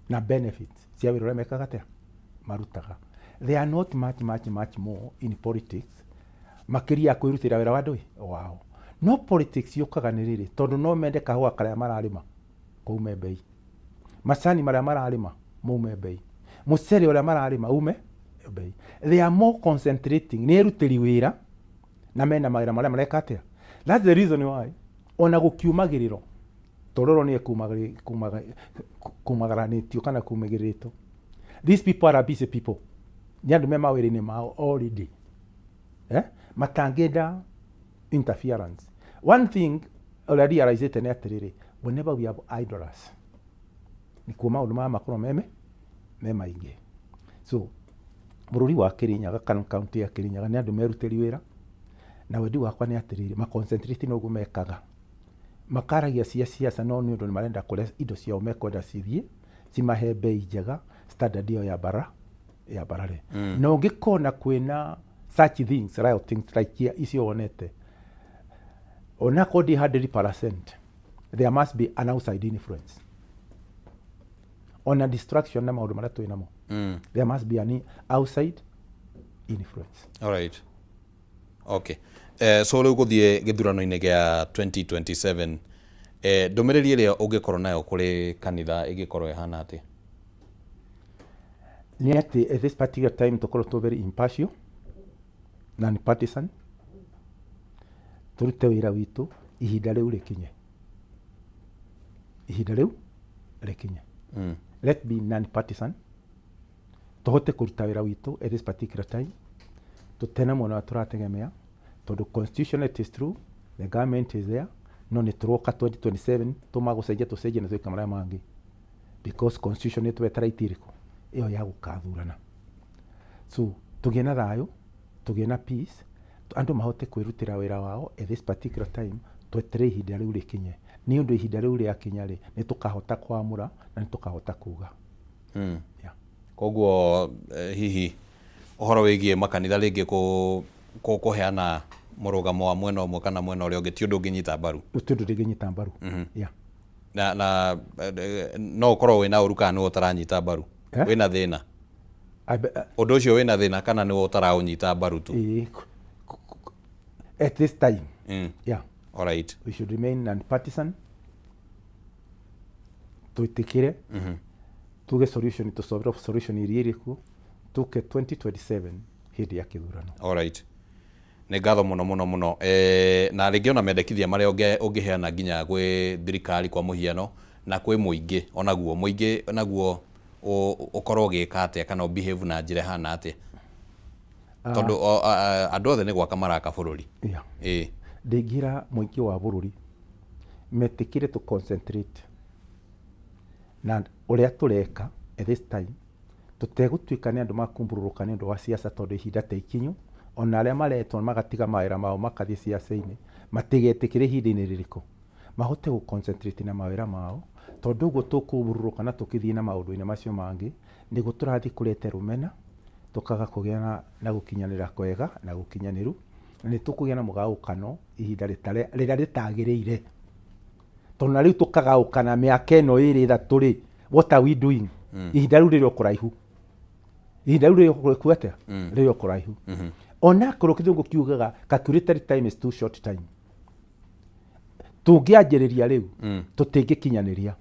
[SPEAKER 2] na benefits cia wĩra ũrĩa mekaga atĩa, marutaga. They are not much, much, much more in politics makĩria ya kwĩrutĩra wĩra wa ndũĩ wao. No politics yũkaga nĩ rĩrĩ, tondũ no mende kahũa karĩa mararĩma kaume mbei, macani marĩa mararĩma maume mbei, mũcere ũrĩa mararĩma ume mbei. They are more concentrating, nĩ erutĩri wĩra na mena mawĩra marĩa mareka atĩa. That's the reason why ona gũkiumagĩrĩro tondũ ũronire kumagaranĩtio kana kumĩgĩrĩtwo. These people are busy people, nĩ andũ me mawĩra-inĩ mao already, eh? Matangĩenda interference. One thing ũrĩa realizĩte nĩ atĩrĩrĩ, whenever we have idlers, nĩkuo maũndũ maya makorwo meme me maingĩ. So bũrũri wa Kĩrĩnyaga kana kaunti ya Kĩrĩnyaga nĩ andũ merutĩri wĩra, na wendi wakwa nĩ atĩrĩrĩ, maconcentrate na ũguo mekaga, makaragia cia ciaca, no nĩ ũndũ nĩ marenda kũrĩa indo ciao mekwenda cithiĩ cimahe mbei njega, standard ĩyo ya bara ya barare. Na ũngĩkona kwĩna such things, rioting like icio wonete, onakorwo ndi 100%, there must be an outside influence ona distraction na maũndũ marĩa twĩ namo. There must be an outside influence.
[SPEAKER 1] Alright. Okay. So rĩu gũthiĩ gĩthurano-inĩ gĩa 2027, ndũmĩrĩri ĩrĩa ũngĩkorwo nayo kũrĩ kanitha ĩngĩkorwo ĩhana atĩa?
[SPEAKER 2] Nĩ atĩ at this particular time tũkorwo tũ very impartial, non-partisan, tũrute wĩra witũ ihinda rĩu rĩkinye, ihinda rĩu rĩkinye. Let be non-partisan, tũhote kũruta wĩra witũ at this particular time tũtena mwena ũrĩa tũrategemea, tondũ constitution, it is true the government is there, no nĩ tũroka 2027 tũmagũcenjia, tũcenjie na twĩke marĩa mangĩ, because constitution nĩ twetera itirĩkũ ĩyo ya gũkathurana. So tũgĩe na thayũ, tũgĩe na peace, andũ mahote kwĩrutĩra wĩra wao at this particular time, twetere ihinda rĩu rĩkinye, nĩ ũndũ ihinda rĩu rĩakinya rĩ, nĩ tũkahota kwamũra na nĩ tũkahota kuga. Yeah.
[SPEAKER 1] Koguo hihi ũhoro wĩgiĩ makanitha rĩngĩ kũheana mũrũgamo wa mwena ũmwe kana mwena ũrĩa ũngĩ ti ũndũ ũngĩnyita mbaru?
[SPEAKER 2] Ti ũndũ ndĩngĩnyita mbaru. Yeah.
[SPEAKER 1] Na no ũkorwo wĩna ũru kana nĩwe ũtaranyita mbaru?
[SPEAKER 2] Eh?
[SPEAKER 1] Wĩna thĩna?
[SPEAKER 2] Ũndũ
[SPEAKER 1] ũcio wĩna thĩna kana nĩwe ũtaraũnyita mbaru tu?
[SPEAKER 2] Ĩĩ, at this time. Yeah.
[SPEAKER 1] Alright.
[SPEAKER 2] We should remain non-partisan, twĩtĩkĩre, tuge solution, tũsolve solution iria irĩ kuo, tuke 2027 hĩndĩ ya kĩthurano.
[SPEAKER 1] Alright. Nĩ ngatho mũno mũno mũno e, na rĩngĩ ona mendekithia marĩa ũngĩheana nginya gwĩ thirikari kwa mũhiano na kwĩ mũingĩ, onaguo mũingĩ naguo ũkorwo ũgĩka atĩa kana ũbehave na njĩra ĩhana atĩa, tondũ andũ othe nĩ gwaka maraka bũrũri. Ĩĩ.
[SPEAKER 2] Ndingĩra mũingĩ wa bũrũri metĩkĩre tũ concentrate na ũrĩa tũreka at this time, tũtegũtuĩka nĩ andũ makumbũrũrũka nĩ ũndũ wa siasa, tondũ ihinda ti ikinyu. Ona arĩa maretwo magatiga mawĩra mao makathiĩ siasa-inĩ, matigetĩkĩre ihinda-inĩ rĩrĩkũ, mahote gũ concentrate na mawĩra mao, tondũ ũguo tũkũburũrũka na tũkĩthiĩ na maũndũ-inĩ macio mangĩ, nĩguo tũrathiĩ kũrete rũmena, tũkaga kũgĩa na gũkinyanĩra kwega na gũkinyanĩru, na nĩ tũkũgĩa na mũgaũkano ihinda rĩrĩa rĩtagĩrĩire. Tondũ na rĩu tũkagaũkana mĩaka ĩno ĩrĩ ĩthatũ rĩ, what are we doing? Ihinda rĩu rĩrĩ o kũraihu, ihinda rĩu rĩrĩ o kũraihu atĩa? Rĩrĩ o kũraihu. Ona korwo kĩthũngũ kiugaga calculated time is too short time, tũngĩanjĩrĩria rĩu tũtingĩkinyanĩria.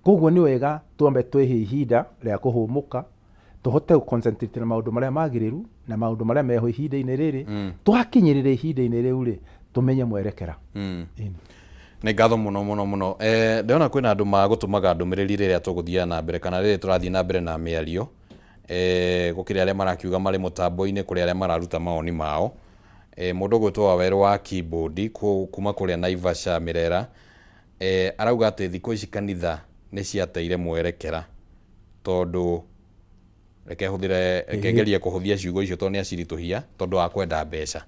[SPEAKER 2] Koguo nĩ wega twambe twĩhe ihinda rĩa kũhũmũka, tũhote gũ concentrate na maũndũ marĩa magĩrĩru na maũndũ marĩa meho ihinda-inĩ rĩrĩ. Twakinyĩrĩra ihinda-inĩ rĩu rĩ, tũmenye mwerekera. Ĩni.
[SPEAKER 1] Nĩ ngatho mũno mũno mũno. Ndĩrona kwĩna andũ magũtũmaga ndũmĩrĩri rĩrĩa tũgũthiaga na mbere kana rĩrĩa tũrathiĩ na mbere na mĩario. Gũkĩrĩ arĩa marakiuga marĩ mũtambo-inĩ, kũrĩ arĩa mararuta mawoni mao. Mũndũ ũgwĩtwo Wawerũ wa keyboard kuma kũrĩa Naivasha Mĩrera, arauga atĩ thikũ ici kanitha nĩ ciateire mwerekera, tondũ reke hũthĩre, reke ngerie kũhũthia ciugo icio tondũ nĩ aciritũhia, tondũ wa kwenda mbeca.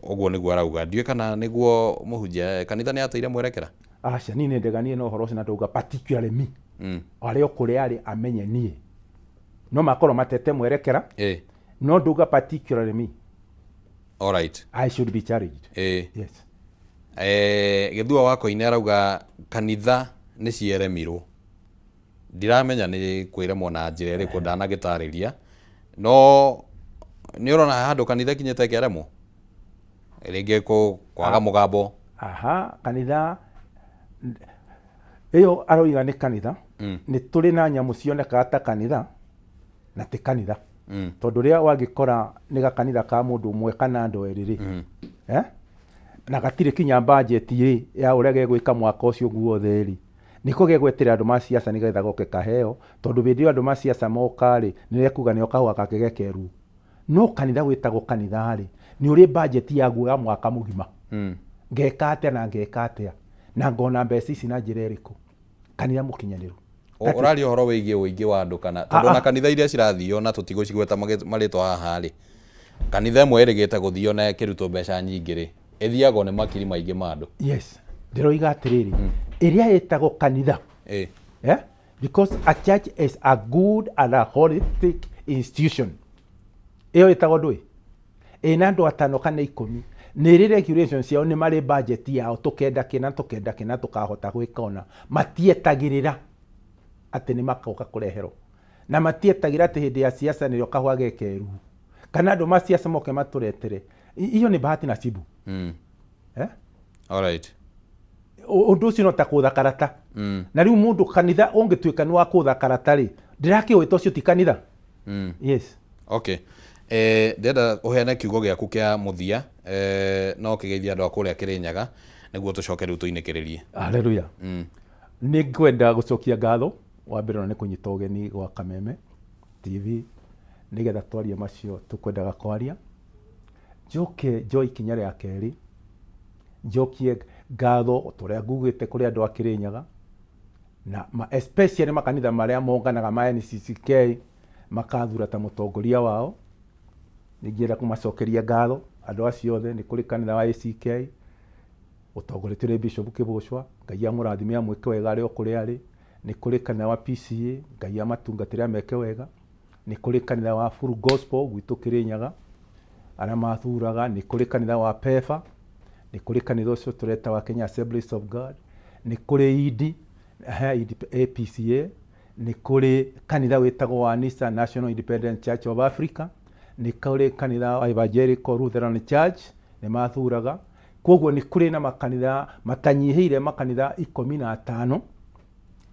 [SPEAKER 1] Ũguo nĩguo arauga. Ndiũĩ kana nĩguo mũhunjia, kanitha nĩ yateire mwerekera.
[SPEAKER 2] Aca, niĩ nĩ ndeganie na ũhoro ũcio, na ndauga particularly me. Arĩa o kũrĩa arĩ amenye niĩ no makorwo matete mwerekera, no ndauga particularly me.
[SPEAKER 1] All right.
[SPEAKER 2] I should be challenged. Yes.
[SPEAKER 1] Gĩthua wa Koine arauga kanitha nĩ cieremirwo. Ndiramenya nĩ kwĩremwo na njĩra ĩrĩkũ, ndanagĩtarĩria, no nĩ ũrona handũ kanitha ĩkinyĩte ĩkeremwo rĩngĩ kwaga mũgambo?
[SPEAKER 2] Aha, kanitha ĩyo aroiga nĩ kanitha. Nĩ tũrĩ na nyamũ cionekaga ta kanitha na ti kanitha, tondũ rĩrĩa wangĩkora nĩ gakanitha ka mũndũ ũmwe kana andũ erĩ rĩ, eh? Na gatirĩ kinya budget rĩ ya ũrĩa gegwĩka mwaka ũcio guothe rĩ, nĩko gegwetera andũ ma siasa nĩgetha goke kaheo, tondũ hĩndĩ ĩyo andũ ma siasa moka rĩ, nĩrekuga nĩo kahũa gake gekeruo. No kanitha wĩtagwo kanitha rĩ, nĩ ũrĩ budget yaguo ya mwaka mũgima. Ngeka atĩa na ngeka atĩa na ngona mbeca ici na njĩra ĩrĩkũ? Kanitha mũkinyanĩru.
[SPEAKER 1] Ũraria ũhoro wĩgiĩ ũingĩ wa andũ kana tondũ ona kanitha iria cirathio na tũtigũcigweta marĩtwa haha rĩ, kanitha ĩmwe ĩrĩgĩte gũthio na ĩkĩrutwo mbeca nyingĩ rĩ, ĩthiagwo nĩ makiri maingĩ ma andũ.
[SPEAKER 2] Yes, ndĩroiga atĩrĩrĩ, ĩrĩa ĩtagwo kanitha, eh? Because a church is a good and a holistic institution. Ĩyo ĩtagwo ndũĩ ĩna andũ atano kana 10, nĩ ĩrĩ regulations ciao, nĩ marĩ budget yao, tũkenda kĩna, tũkenda kĩna, tũkahota gwĩka. Ona matietagĩrĩra atĩ nĩ makoka kũreherwo, na matietagĩrĩra atĩ hĩndĩ ya siasa nĩrĩo kahũa gekeru kana andũ ma siasa moke matũretere. Iyo nĩ bahati nasibu. Eh?
[SPEAKER 1] All right.
[SPEAKER 2] Ũndũ ũcio no ta kũtha karata. Na rĩu mũndũ kanitha ũngĩtuĩka nĩ wa kũtha karata rĩ, ndĩrakĩũĩ ta ũcio ti kanitha. Yes.
[SPEAKER 1] Okay. Ndĩrenda ũheane kiugo gĩaku kĩa mũthia, no ũkĩgeithia andũ a kũrĩa Kĩrĩnyaga nĩguo tũcoke rĩu tũinĩkĩrĩrie.
[SPEAKER 2] Haleluya. Nĩ ngwenda gũcokia ngatho wa mbere ona nĩ kũnyita ũgeni gwa Kameme TV nĩgetha twarie macio tũkwendaga kwaria. Njoke njoe ikinya rĩa kerĩ, njokie ngatho ta ũrĩa ngugĩte kũrĩ andũ a Kĩrĩnyaga na especially makanitha marĩa monganaga ma NCCK makathura ta mũtongoria wao. Ningĩenda kũmacokeria ngatho andũ acio othe. Nĩ kũrĩ kanitha wa ACK ũtongoretio nĩ Bishop Kĩbũcwa, Ngai amũrathime amwĩke wega arĩ o kũrĩa arĩ. Nĩ kũrĩ kanitha wa PCA, Ngai amatungatĩre ameke wega. Nĩ kũrĩ kanitha wa Full Gospel gwitũ Kĩrĩnyaga arĩa mathuraga. Nĩ kũrĩ kanitha wa PEFA, nĩ kũrĩ kanitha ũcio tũreta wa Kenya Assemblies of God, nĩ kũrĩ INDI, INDI APCA, nĩ kũrĩ kanitha wĩtagwo wa NISA, National Independent Church of Africa, nĩ kũrĩ kanitha wa Evangelical Lutheran Church nĩ mathuraga. Koguo nĩ kũrĩ na makanitha matanyihĩire makanitha 15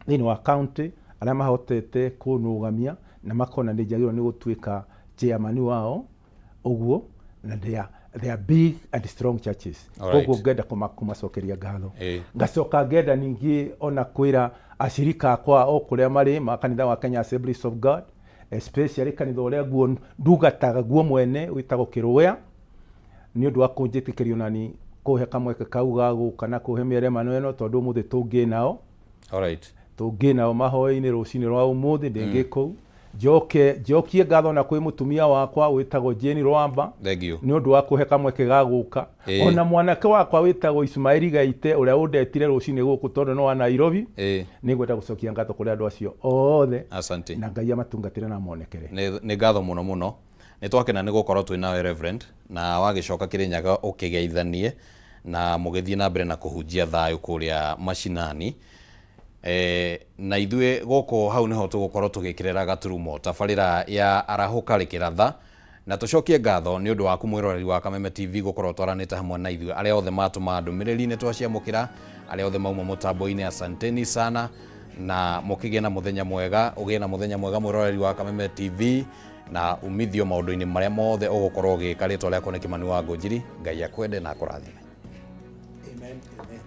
[SPEAKER 2] thĩinĩ wa county arĩa mahotete kũnũgamia na makona nĩ njagĩrĩirwo nĩ gũtuĩka chairman wao. Ũguo Na they are big and strong churches. Koguo ngenda kũmacokeria ngatho. Ngacoka ngenda ningĩ ona kwĩra acirika akwa o kũrĩa marĩ ma kanitha wa Kenya Assemblies of God, especially kanitha ũrĩa guo ndungataga guo mwene wĩtagwo Kĩrũya, nĩ ũndũ wa kũnjĩtĩkĩria onani kũhe kamweke kau ga gũka na kũhe mĩeremano ĩno, tondũ ũmũthĩ tũngĩ nao. Tũngĩ nao mahoya-inĩ rũcinĩ rwa ũmũthĩ ndĩngĩ kũu. Njoke njokie ngatho na kwĩ mũtumia wakwa wĩtagwo Jane Rwamba
[SPEAKER 1] Thank you.
[SPEAKER 2] nĩ ũndũ wa kũhe kamweke ga gũka. Ona mwanake wakwa wĩtagwo Ismaili Gaite ũrĩa ũndetire rũcinĩ gũkũ tondũ nĩ wa Nairobi. Nĩ ngwenda gũcokia ngatho kũrĩ andũ acio othe.
[SPEAKER 1] Asante.
[SPEAKER 2] Na Ngai amatungatĩre na amonekere.
[SPEAKER 1] Nĩ ngatho mũno mũno. Nĩ twakena nĩ gũkorwo twĩ nawe Reverend, na wagĩcoka Kĩrĩnyaga ũkĩgeithanie na mũgĩthiĩ na mbere na kũhunjia thayũ kũrĩa macinani. Na ithuĩ gũkũ hau nĩho tũgũkorwo tũgĩkĩrĩra gaturumo tabarĩra ya arahũka rĩkĩratha, na tũcokie ngatho nĩ ũndũ waku mwĩroreri wa Kameme TV gũkorwo twaranĩte hamwe na ithuĩ. Arĩa othe matũma ndũmĩrĩri nĩ twaciamũkĩra, arĩa othe mauma mũtambo-inĩ asanteni sana, na mũkĩgĩe na mũthenya mwega. Ũgĩe na mũthenya mwega mwĩroreri wa Kameme TV, na umithio maũndũ-inĩ marĩa mothe ũgũkorwo ũgĩka. Rĩtwa rĩakwa nĩ Kĩmani wa Ngũnjiri. Ngai akwende na akũrathime.
[SPEAKER 2] Amen, amen.